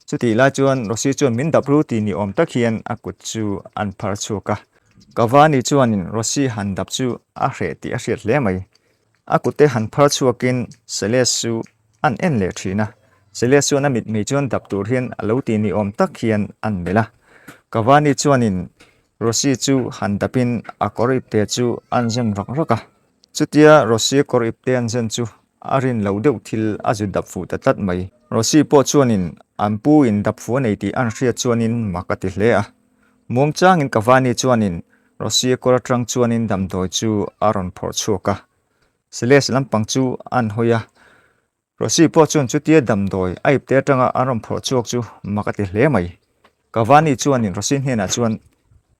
Speaker 1: Chutih lai chuan Rosy chuan min dap ru ti ni awm tak hian a kut chu an phar chhuak a. Cavani chuanin Rosy han dap chu a hreh tih a hriat hle mai. A kute han phar chhuakin Celeste chu an en leh thin a, Celeste chuan a mitmei chuan dap tur hian a lo ti ni awm tak hian an melh a. Cavani chuanin Rossi chu han dapin a kawr ipte chu an zen rawk rawk a. Chutia Rossi kawr ipte an zen chu a rin loh deuh thil a zu dap fuh ta tlat mai. Rossi pawh chuanin an pu in dap fuh a nei tih an hriat chuanin mak a ti hle a. Muangchangin Cavani chuanin Rossi kawr atang chuanin damdawi chu a rawn phawrh chhuak a, Celeste lampang chu an hawi a. Rossi pawh chuan chutia damdawi a ipte atanga an rawn phawrh chhuak chu mak a ti hle mai. Cavani chuanin Rossi hnenah chuan,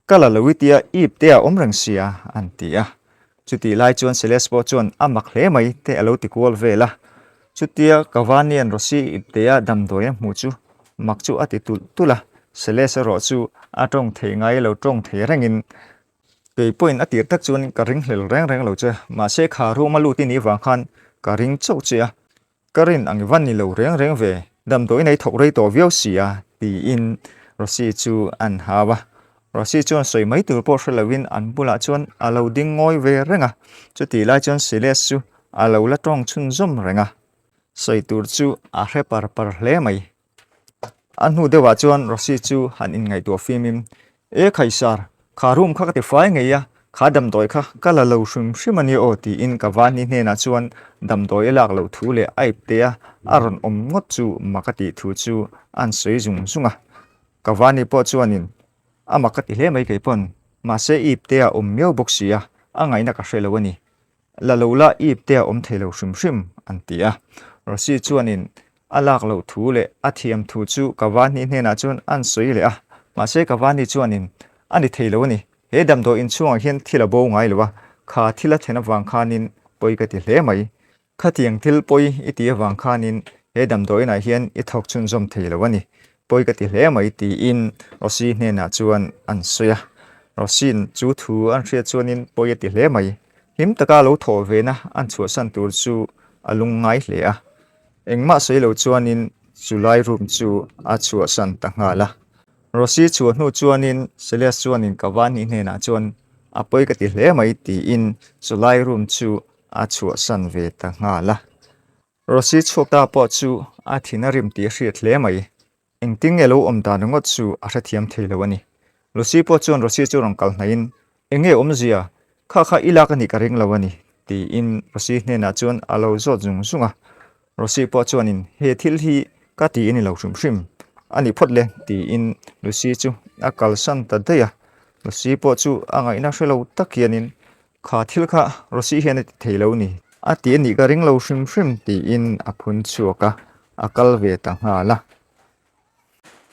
Speaker 1: Ka la lo i tia i ipte a awm reng sia, an ti a. Chutih lai chuan Celeste pawh chuan a mak hle mai te a lo ti kual vel a. Chutia Cavani-a'n Rossi iptea damdawi a hmuh chu mak chu a ti tulh tulh a, Celeste erawh chu a tawng thei ngai lo tawng thei rengin, Kei pawhin a tir tak chuan ka ringhlel reng reng lo che, mahse kha room a lut i nih vang khan ka ring chauh che a. Ka rin ang i van ni lo reng reng ve, damdawi nei thawk rei tawh viau si a, tiin Rosy chu an hau a. Rosy chuan sawi mai tur pawh hre loin an bulah chuan a lo ding ngawi ve reng a, chutih lai chuan Celeste chu a lo la tawng chhunzawm reng a, sawi tur chu a hre par par hle mai. A hnu deuhah chuan Rosy chu han inngaihtuah fimin, E Khaisar, kha room kha ka ti fai ngei a, kha damdawi kha ka la lo hrim hrim a nia aw tiin ka vani hnenah chuan damdawi a lak loh thu leh a iptea a rawn awm ngawt chu mak a tih thu chu an sawi zung zung a. Ka vani pawh chuanin a mak ka ti hle mai kei pawn, mahse i iptea awm miau bawk si a, a ngaihna ka hre lo a ni. La lo la ip te a awm thei lo hrim hrim, an ti a. Rosy chuanin a lak loh thu leh a thiam thu chu Cavani hnenah chuan an sawi leh a. Mahse Cavani chuanin, A ni thei lo a ni. He damdawi inchhungah hian thil a bo ngai lo a, kha thil a thlen avang khanin pawi ka ti hle mai. Khatiang thil pawi i tih avang khanin he damdawiinah hian i thawk chhunzawm thei lo a ni. Pawi ka ti hle mai tiin Rosy hnenah chuan an sawi a. Rosy'n chu thu an hriat chuanin pawi a ti hle mai. Hlim taka lo thawh vena an chhuahsan tur chu a lungngai hle a. Engmah sawi lo chuanin chulai room chu a chhuahsan ta nghal a. Rosy chhuah hnu chuanin Celeste chuanin Cavani hnenah chuan a pawi ka ti hle mai tiin chulai room chu a chhuahsan ve ta nghal a. Rosy chhuak ta pawh chu a thin a rim tih a hriat hle mai. Engtin nge lo awm dan ringawt chu a hrethiam thei lo a ni. Lucy pawh chuan Rosy chu rawn kal hnaihin, Eng nge awmzia? Kha kha i lak a nih ka ring lo a ni, tiin Rosy hnenah chuan a lo zawt zung zung a. Rosy pawh chuanin, He thil hi ka ti a ni lo hrim hrim a ni phawt le, tiin Lucy chu a kalsan ta daih a. Lucy pawh chu a ngaihna hre lo tak hianin, Kha thil kha Rosy hian a ti thei lo ni. A ti a nih ka ring lo hrim hrim tiin a phun chhuak a, a kal ve ta nghal a.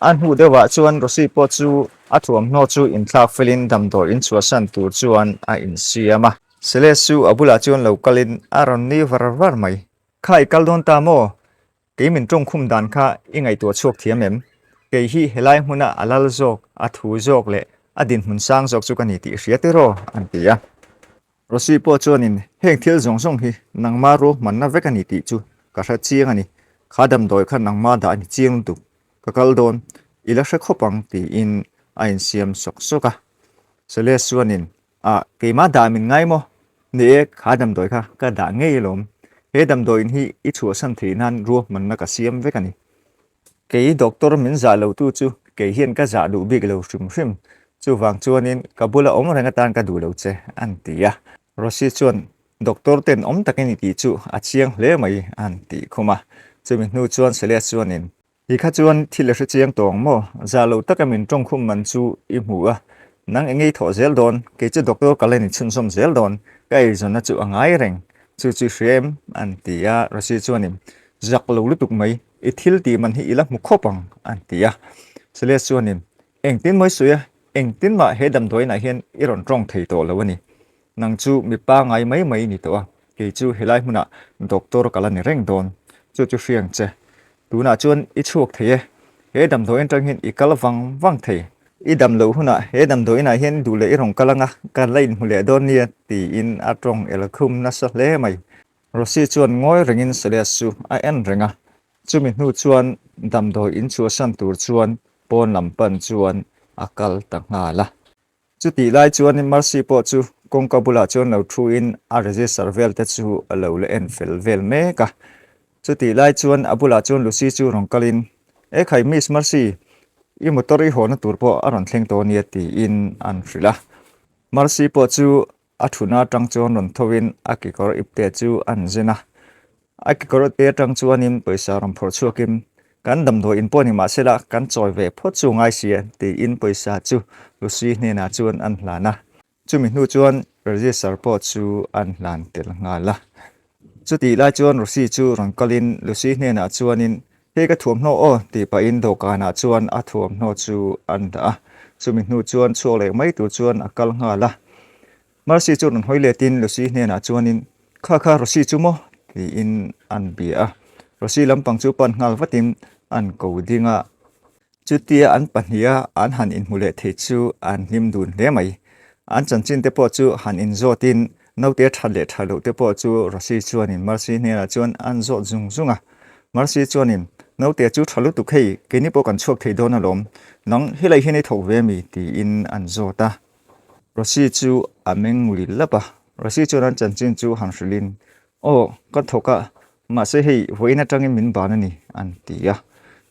Speaker 1: A hnu deuhah chuan Rosy pawh chu a thuamhnaw chu inthlak felin damdawi inchhuahsan tur chuan a insiam a. Celeste chu a bulah chuan lo kalin a rawn nui var var mai. Kha i kal dawn ta maw? Kei min tawngkhum dan kha i ngaihtuah chhuak thiam em? Kei hi helai hmuna a lal zawk, a thu zawk leh a dinhmun sang zawk chu ka ni tih hria tiraw? an ti a. Rosy pawh chuanin heng thil zawng zawng hi nangma ruahmanna vek a ni tih chu ka hre chiang a ni. Kha damdawi kha nangma dah a ni chiang lutuk. Ka kal dawn, i la hre khawp ang tiin a insiam sawk sawk a. Celeste chuanin Ah, keimah dah min ngai maw? Ni e, kha damdawi kha ka dah ngei alawm. He damdawiin hi i chhuahsan theih nan ruahmanna ka siam vek a ni. Kei doctor min zah lo tu chu kei hian ka zah duh bik lo hrim hrim. Chuvang chuanin ka bula awm reng atan ka duh lo che, an ti a. Rosy chuan, Doctor ten awm takin i tih chu a chiang hle mai, an tih khum a. Chumi hnu chuan Celeste chuanin, I kha chuan thil a hre chiang tawng maw? Za lo taka min tawngkhum man chu i hmu a, nang eng ei thawh zel dawn, kei chu doctor ka la ni chhunzawm zel dawn, ka eizawnna chu a ngai reng, chu chu i hria em? an ti a, Rosy chuanin, Zak lo lutuk mai, i thil tih man hi i la hmu khawp ang, an ti a. Celeste chuanin, Engtin mawi sawi a, engtin mah he damdawiinah hian i rawn tawng thei tawh lo a ni. Nang chu mi pangai mai mai i ni tawh a, kei chu helai hmunah doctor ka la ni reng dawn, chu chu hriang che. Tunah chuan i chhuak thei e, he damdawi atang hian i kal vang vang thei. I dam loh hunah he damdawi inah hian duh leh i rawn kal anga, kan la inhmu leh dawn nia tiin a tawng el khum nasa hle mai. Rosy chuan ngawi rengin Celeste chu a en reng a, chumi hnu chuan damdawi inchhuahsan tur chuan pawn lam pan chuan a kal ta nghal a. Chutih lai chuan Mercy pawh chu kawngka bulah chuan lo thuin a register vel te chu a lo la en fel vel mek a. Chutih lai chuan a bulah chuan Lucy chu rawn kalin, Ekhai Miss Mercy, i motor i hawhna tur pawh a rawn thleng tawh ania tiin an hrilh a. Mercy pawh chu A thuna atang chuan rawn tho in a kekawr ipte chu an zen a. A kekawr ipte atang chuanin pawisa rawn phawrh chhuakin, Kan damdawi in pawh ni mah sela kan chawi ve phawt chu ngai si e, tiin pawisa chu Lucy hnenah chuan an hlan a. Chumi hnu chuan register pawh chu an hlan tel nghal a. Chutih lai chuan Rosy chu rawn kalin Lucy hnenah chuanin, Hei ka thuamhnaw aw, tih pahin dawhkanah chuan a thuamhnaw chu an dah a. Chumi hnu chuan chhuak leh mai tur chuan a kal nghal a. Mercy chu rawn hawi letin Lucy hnenah chuanin, Kha kha Rosy chu maw? tiin an bia a. Rosy lampang chu pan nghal vatin an ko ding a. Chutia an pahniha an han inhmu leh thei chu an hlim dun hle mai. An chanchin te pawh chu han inzawtin naute that leh tha loh te pawh chu Rosy chuanin Mercy hnenah chuan an zawt zung zung a. Mercy chuanin, Naute chu tha lutuk hei, keini pawh kan chhuak thei dawn alawm. Nang helai hian i thawk ve mi? tiin an zawt a. Rosy chu a meng nguli lap a. Rosy chuan an chanchin chu han hrilhin, Aw, ka thawk a, mahse hei vawiin atangin min ban a ni, an ti a.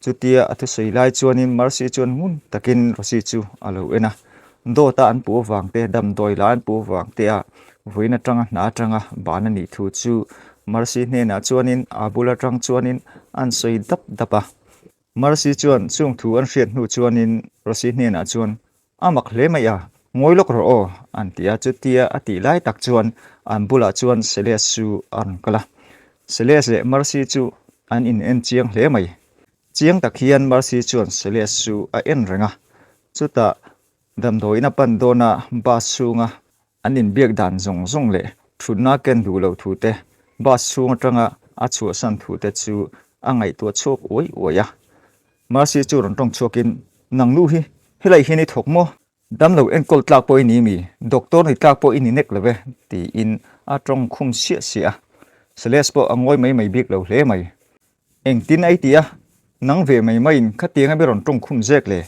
Speaker 1: Chutia a thusawi lai chuanin Mercy chuan ngun takin Rosy chu a lo en a. Dawta an puh avang te, damdawi la an puh avang te a vawiin atanga hna atanga ban a nih thu chu Mercy hnenah chuanin a bul atang chuanin an sawi dap dap a. Mercy chuan chung thu an hriat hnu chuanin Rosy hnenah chuan A mak hle mai a, ngawi lawk rawh aw, an ti a. Chutia a tih lai tak chuan an bulah chuan Celeste chu a rawn kal a. Celeste leh Mercy chu an in en chiang hle mai. Chiang tak hian Mercy chuan Celeste chu a en reng a. Chutah damdawiin a pan dawn a, bus chhunga an inbiak dan zawng zawng leh thutna ken duh loh thu te, bus chhung atanga a chhuahsan thu te chu a ngaihtuah chhuak uai uai a. Mercy chu rawn tawng chhuakin, Nang nu hi, helai hian i thawk maw? Damlo enkawl tlak pawh i ni mi? Doctor ni tlak pawh i ni nek lo ve, tiin a tawng khum siah siah a. Celeste pawh a ngawi mai mai bik lo hle mai. Engtin a i ti a? Nang ve mai maiin khatiang a mi rawn tawng khum zek le?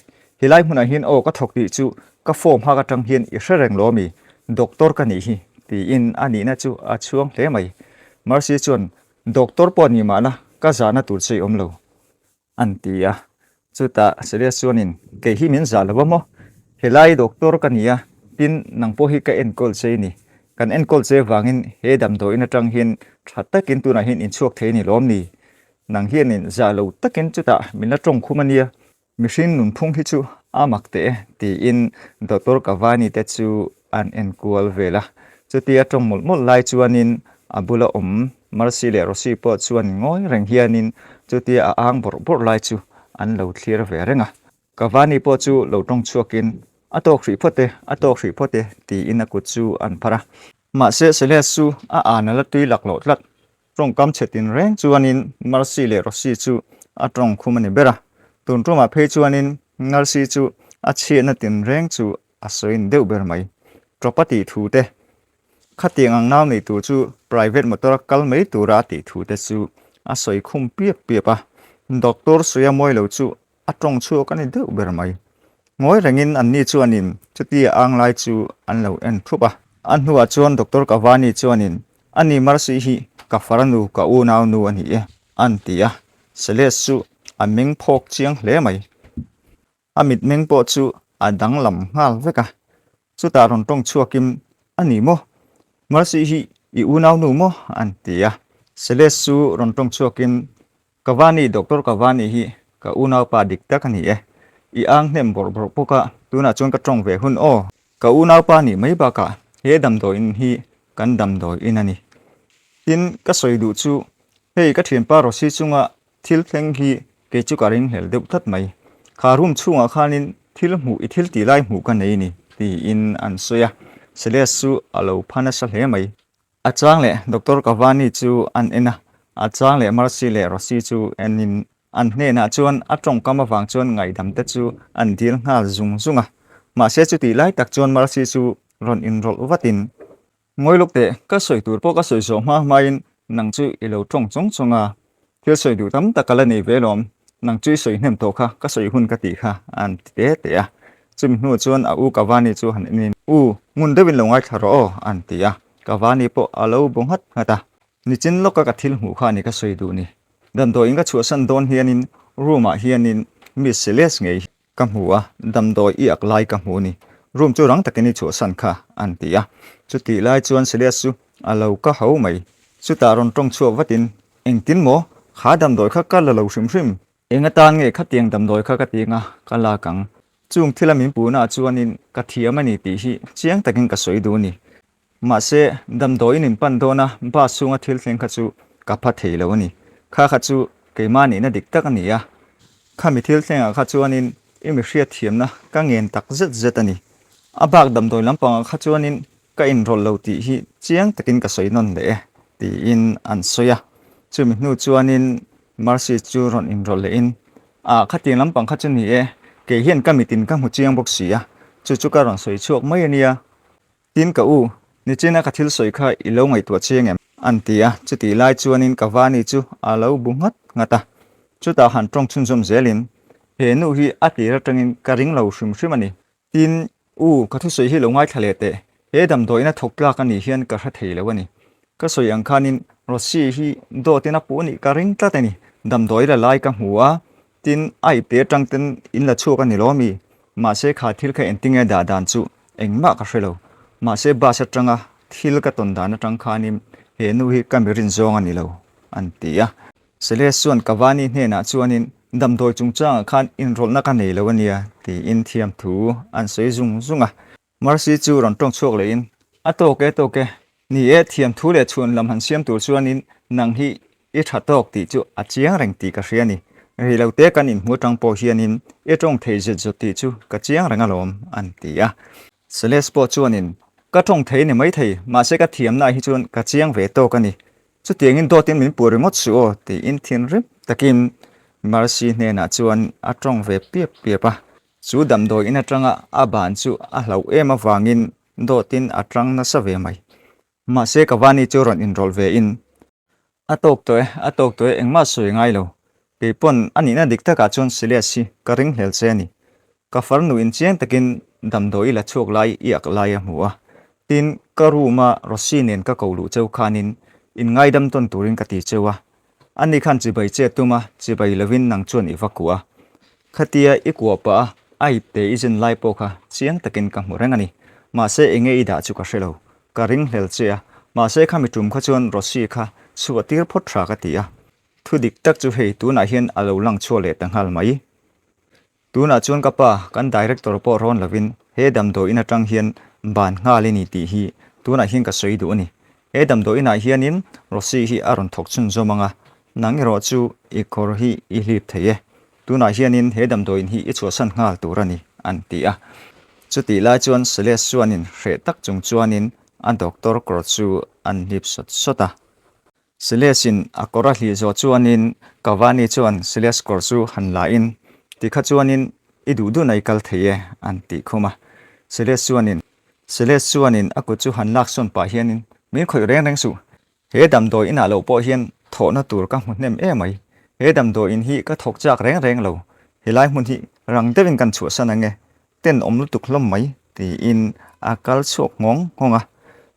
Speaker 1: Helai hmunah hian aw ka thawk tih chu ka form hak atang hian i hre reng lo ami? Doctor ka nih hi, tiin a nihna chu a chhuang hle mai. Mercy chuan, Doctor pawh ni mahla ka zahna tur che i awm lo. An ti a. Chutah Celia chuanin, Kei hi min zah lo a maw? Helai doctor ka ni a, tin nang pawh hi ka enkawl che i ni. Kan enkawl che vangin he damdawiin atang hian tha takin tunah hian inchhuak thei a ni lawm ni? Nang hianin zah lo takin chutah min la tawng khum a nia. Mihring nunphung hi chu a mak teh e, tiin Doctor Cavani te chu an enkual vel a. Chutia tawng mawlh mawlh lai chuanin a bula awm Mercy leh Rosy pawh chuan ngawi reng hianin chutia a ang bawrh bawrh lai chu an lo thlir ve reng a. Cavani pawh chu lo tawng chhuakin, A tawk hrih phawt e, a tawk hrih phawt e, tiin a kut chu an phar a. Mahse Celeste chu a an a la tui laklawh tlat. Tawngkam chhe tinreng chuanin Mercy leh Rosy chu a tawng khum a ni ber a. Tun tumah phei chuanin Mercy chu a chhiatna tinreng chu a sawi deuh ber mai. Tawpa tih thu te, khatiang ang nau nei tur chu private motor a kal mai tura a tih thu te chu a sawi khum piap piap a. Doctor sawi a mawi lo chu a tawng chhuak a ni deuh ber mai. Ngawi rengin anni chuanin chutia ang lai chu an lo en thup a. A hnuah chuan Doctor Cavani chuanin Ani Mercy hi ka farnu ka unau nu a ni e an ti a. Celeste chu a meng phawk chiang hle mai. A mitmeng pawh chu a danglam nghal vek a. Chutah rawn tawng chhuakin, A ni maw? Mercy hi i unaunu maw? an ti a. Celeste chu rawn tawng chhuakin, Cavani, Doctor Cavani hi ka unaupa dik tak a ni e. I ang hnem bawrh bawrh bawk a, tunah chuan ka tawng ve hun aw. Ka unaupa nih mai bakah he damdawiin hi kan damdawiin a ni. Tin, ka sawi duh chu, hei ka thianpa Rosy chunga Thil thleng hi kei chu ka ringhlel deuh tlat mai. Kha room chhungah khanin thil hmuh i thil tih lai hmuh ka nei ni, tiin an sawi a. Celeste chu a lo pha nasa hle mai. A chang leh Doctor Cavani chu an en a, a chang leh Mercy leh Rosy chu enin an hnenah chuan a tawngkam avang chuan ngaihdam te chu an dil nghal zung zung a. Mahse chutih lai tak chuan Mercy chu rawn inrawlh vatin Ngawi lawk teh, ka sawi tur pawh ka sawi zawh hma hmain nang chu i lo tawng chawng chawng a, thil sawi duh tam tak ka la nei ve lawm, nang chu i sawi hnem tawh kha, ka sawi hun ka tih kha an ti te te a. Chumi hnu chuan a u Cavani chu han enin, U, ngun deuhin lo ngaithla rawh aw, an ti a. Cavani pawh a lo bu nghat nghat a. Nichin lawka ka thil hmuh kha a ni ka sawi duh ni. Damdawiin ka chhuahsan dawn hianin room-ah hianin Miss Celeste ngei Ka hmu a, damdawi i ak lai ka hmu ni. Room chu rang takin i chhuahsan kha, an ti a. Chutih lai chuan Silas chu a lo ka ho mai. Chutah rawn tawng chhuak vatin, Engtin maw? Kha damdawi kha ka la lo hrim hrim. Eng atan nge khatiang damdawi kha ka ti anga ka lak ang? Chung thila min puhnaah chuanin ka thiam a ni tih hi chiang takin ka sawi duh a ni. Mahse, damdawiin in pan dawn a, bus chhunga thil thleng kha chu ka pha thei lo a ni. Kha kha chu keimah nihna dik tak a ni a. Khami thil thlengah kha chuanin i mi hriatthiamna ka ngen tak zet zet a ni. A bak damdawi lampangah kha chuanin ka inrawlh lo tih hi chiang takin ka sawi nawn leh e, tiin an sawi a. Chumi hnu chuanin Mercy chu rawn inrawlh lehin, Ah, khatiang lampang kha chu ni e, kei hian ka mitin ka hmu chiang bawk si a, chu chu ka rawn sawi chhuak mai a nia. Tin ka u, nichina ka thil sawi kha i lo ngaihtuah chiang em? An ti a, chutih lai chuanin ka vani chu a lo bu nghat nghat a. Chutah han tawng chhunzawm zelin, He nu hi a tir atangin ka ring lo hrim hrim a ni. Tin, u, ka thusawi hi lo ngaithla leh teh, he damdawiina thawk tlak a nih hian ka hre thei lo a ni. Ka sawi ang khanin Rosy hi dawtin a puh a nih ka ring tlat a ni. Damdawi la lai ka hmu a, tin a ipte atang ten in la chhuak a ni lo ami? Mahse kha thil kha engtinge dah dan chu engmah ka hre lo. Mahse bus atanga thil ka tawn dan atang khanin he nu hi ka mi rin zawng a ni lo, an ti a. Celeste chuan Cavani hnenah chuanin damdawi chungchangah khan inrawlhna ka nei lo a nia tiin thiamthu an sawi zung zung a. Mercy chu rawn tawng chhuak lehin, A tawk e, tawk e. Ni e, thiam thu leh chhuan lam han siam tur chuanin nang hi i tha tawk tih chu a chiang reng tih ka hria a ni. Rei lo te kan inhmu atang pawh hianin i tawng thei zet zawt tih chu ka chiang reng alawm, an ti a. Celeste pawh chuanin, Ka tawng thei ni maithei, mahse ka thiamnaah hi chuan ka chiang ve tawk a ni. Chutiangin dawtin min puh ringawt suh aw, tiin thinrim takin Mercy hnenah chuan a tawng ve piap piap a. Chu damdawi in atanga a ban chu a hlauh em avangin dawtin a tang nasa ve mai. Mahse Cavani chu rawn inrawlh ve in, A tawk tawh e, a tawk tawh e, engmah sawi ngai lo. Kei pawn a nihna dik takah chuan Silas hi ka ringhlel che a ni. Ka farnu in chiang takin damdawi la chhuak lai i ak lai a hmu a. Tin, ka room a Rosy nen ka ko luh cheu khanin in ngaidam tawn turin ka ti cheu a. Ani khan chibai che tum a, chibai lovin nang chuan i va kuah a. Khatia i kuah pah a, a ipte i zin lai pawh kha chiang takin ka hmu reng a ni. Mahse enge i dah chu ka hre lo. Ka ringhlel che a, mahse khami tum kha chuan Rosy kha chhuah tir phawt tha ka ti a. Thu dik tak chu hei tunah hian a lo lang chhuak leh ta nghal mai. Tunah chuan ka pa, kan director pawh rawn lovin he damdawiin atang hian ban nghal i ni tih hi tunah hian ka sawi duh a ni. He damdawiinah hianin Rosy hi a rawn thawk chhunzawm ang a, nang erawh chu i kawr hi i hlip thei e. Tunah hianin he damdawiin hi i chhuahsan nghal tur a ni, an ti a. Chutih lai chuan Celeste chuanin hreh tak chung chuanin a doctor kawr chu an hlip sawt sawt a. Siles-in a kawr a hlih zawh chuanin Cavani chuan Siles kawr chu han la in, Tikha chuanin i duh dun a i kal thei e, an tih khum a. Siles chuanin Siles chuanin a kut chu han lak sawn pah hianin, Min khawih reng reng suh. He damdawi inah loh pawh hian thawhna tur ka hmu hnem em mai. He damdawi in hi ka thawk chak reng reng lo. Helai hmun hi rang deuhin kan chhuahsan ang e. Tenawm lutuk hlawm mai, tiin a kal chhuak nghawng nghawng a.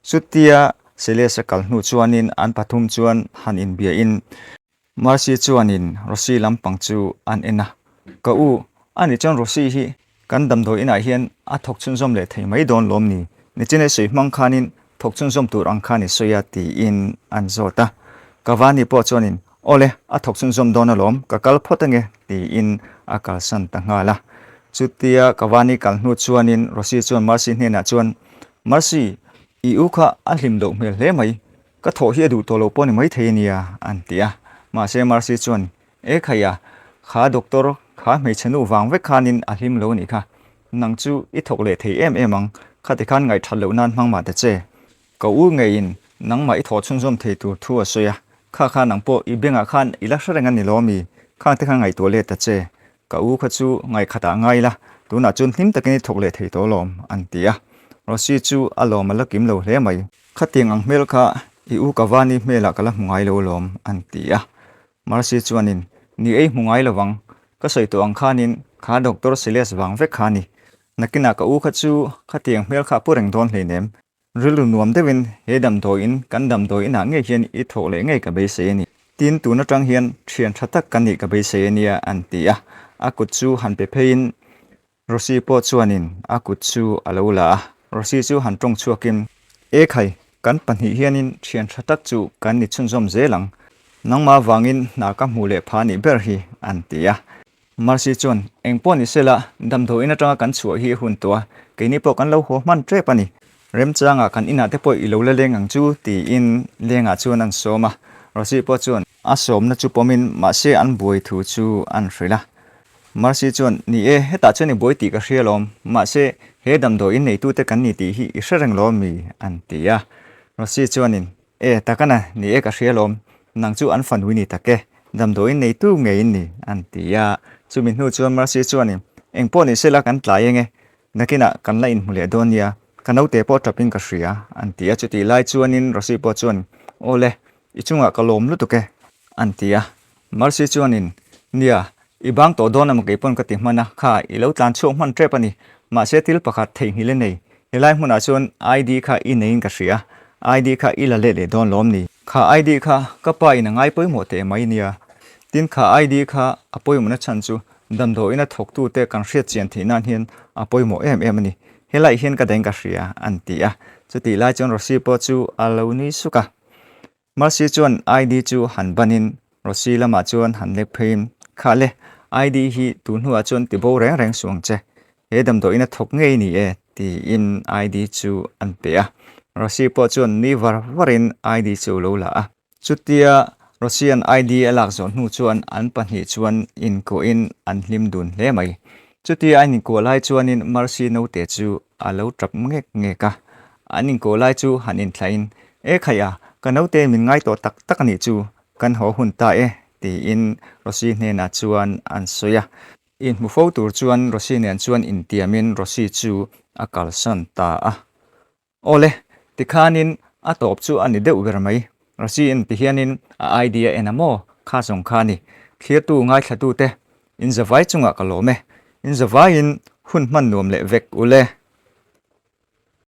Speaker 1: Chutia Celeste a kal hnu chuanin an pathum chuan han inbiahin Mercy chuanin Rosy lampang chu an en a. Ka u, ani chuan Rosy hi kan damdawi inah hian a thawk chhunzawm leh thei mai dawn lawm ni? Nichina sawi hmang khanin thawk chhunzawm tur ang khan i sawi a, tiin an zawt a. Cavani pawh chuanin, Awle, a thawk chhunzawm dawn alawm, ka kal phawt ange, tiin a kalsan ta nghal a. Chutia Cavani kal hnu chuanin Rosy chuan Mercy hnenah chuan, Mercy, i u kha a hlim loh hmel hle mai, ka thawh hi a duh tawh lo pawh ni maithei ania, an ti a. Mahse Mercy chuan, E khaia, kha doctor, kha hmeichhe nu vang vek khanin a hlim lo anih kha. Nang chu i thawk leh thei em em ang, khati khan ngaihthat loh nan hmang mah ta che. Ka u ngeiin nangmah i thawh chhunzawm thei tur thu a sawi a, kha kha nang pawh i bengah khan i la hre reng a ni lo mi? Khang te khan ngaihtuah let ta che. Ka u kha chu ngaihkhatah ngai la, tunah chuan hlim takin i thawk leh thei tawh alawm, an ti a. Rosy chu a lawm a la kim lo hle mai. Khatiang ang hmel kha i u Cavani hmelah ka la hmu ngai lo alawm, an ti a. Mercy chuanin, Ni ei hmu ngai lovang, ka sawi tawh ang khanin kha Doctor Silas vang vek kha a ni. Nakinah ka u kha chu khatiang hmel kha a pu reng dawn hleinem. Rilru nuam deuhin he damdawiin kan damdawi inah ngei hian i thawk leh ngei ka beisei a ni. Tin, tun atang hian thian tha tak ka nih ka beisei a nia, an ti a. A kut chu han pe pheiin Rosy pawh chuanin a kut chu a lo la a. Rosy chu han tawng chhuakin, E khai, kan pahnih hianin thian tha tak chu kan ni chhunzawm zel ang. Nangmah vangin hna ka hmuh leh pha nih ber hi, an ti a. Mercy chuan, Eng pawh ni sela, damdawiin atanga kan chhuah hi hun tawh a, keini pawh kan lo haw hman tep a ni. Remchangah kan inah te pawh i lo la leng ang chu, tiin lengah chuan an sawm a. Rosy pawh chuan a sawmna chu pawmin mahse an buai thu chu an hrilh a. Mercy chuan, Ni e, hetah chuan i buai tih ka hria lawm, mahse he damdawiin neitute kan ni tih hi i hre reng lawm mi? an ti a. Rosy chuanin, E, takana, ni e ka hria lawm, nang chu an fanui ni tak e, damdawiin neitu ngeiin ni, an ti a. Chumi hnu chuan Mercy chuanin, Eng pawh ni sela kan tlai eng e, nakinah kan la inhmu leh dawn nia, ka naute pawh tap in ka hria, an ti a. Chutih lai chuanin Rosy pawh chuan, Aw le, i chungah ka lawm lutuk e, an ti a. Mercy chuanin, Nia, i bang tawh dawn emaw kei pawn ka ti hman a, kha i lo tlan chhuak hman tep a ni. Mahse thil pakhat theihnghilh i nei. Helai hmunah chuan ID kha i neiin ka hria. ID kha i la let leh dawn lawm ni? Kha ID kha ka pa in a ngai pawimawh teh mai nia. Tin kha ID kha a pawimawhna chhan chu damdawiin a thawktute kan hriat chian theih nan hian a pawimawh em em a ni. Helaiah hian ka dahin ka hria, an ti a. Chutih lai chuan Rosy pawh chu a lo nui suk a. Mercy chuan ID chu han banin Rosy lamah chuan han lek pheiin, Kha le, ID hi tun hnuah chuan ti bo reng reng suh ang che. He damdawiin a thawk ngei ni e, tiin ID chu an pe a. Rosy pawh chuan nui var varin ID chu lo la a. Chutia Rosy-a'n ID a lak zawh hnu chuan an pahnih chuan inkuahin an hlim dun hle mai. Chutia an inkuah lai chuanin Mercy naute chu a lo tap ngek ngek a. An inkuah lai chu han inthlahin, E khaih a, ka naute min ngai tawh tak tak a nih chu, kan haw hun ta e, tiin Rosy hnenah chuan an sawi a. Inhmu fo tur chuan Rosy nen chuan intiamin Rosy chu a kalsan ta a. Awle, tikhanin a tawp chu a ni deuh ber mai. Rosy-in tihianin a ID a en a maw? Kha zawng kha a ni. Thlirtu ngaithlatute, in zavai chungah ka lawm e. In zavaiin hun hman nuam leh vek ule.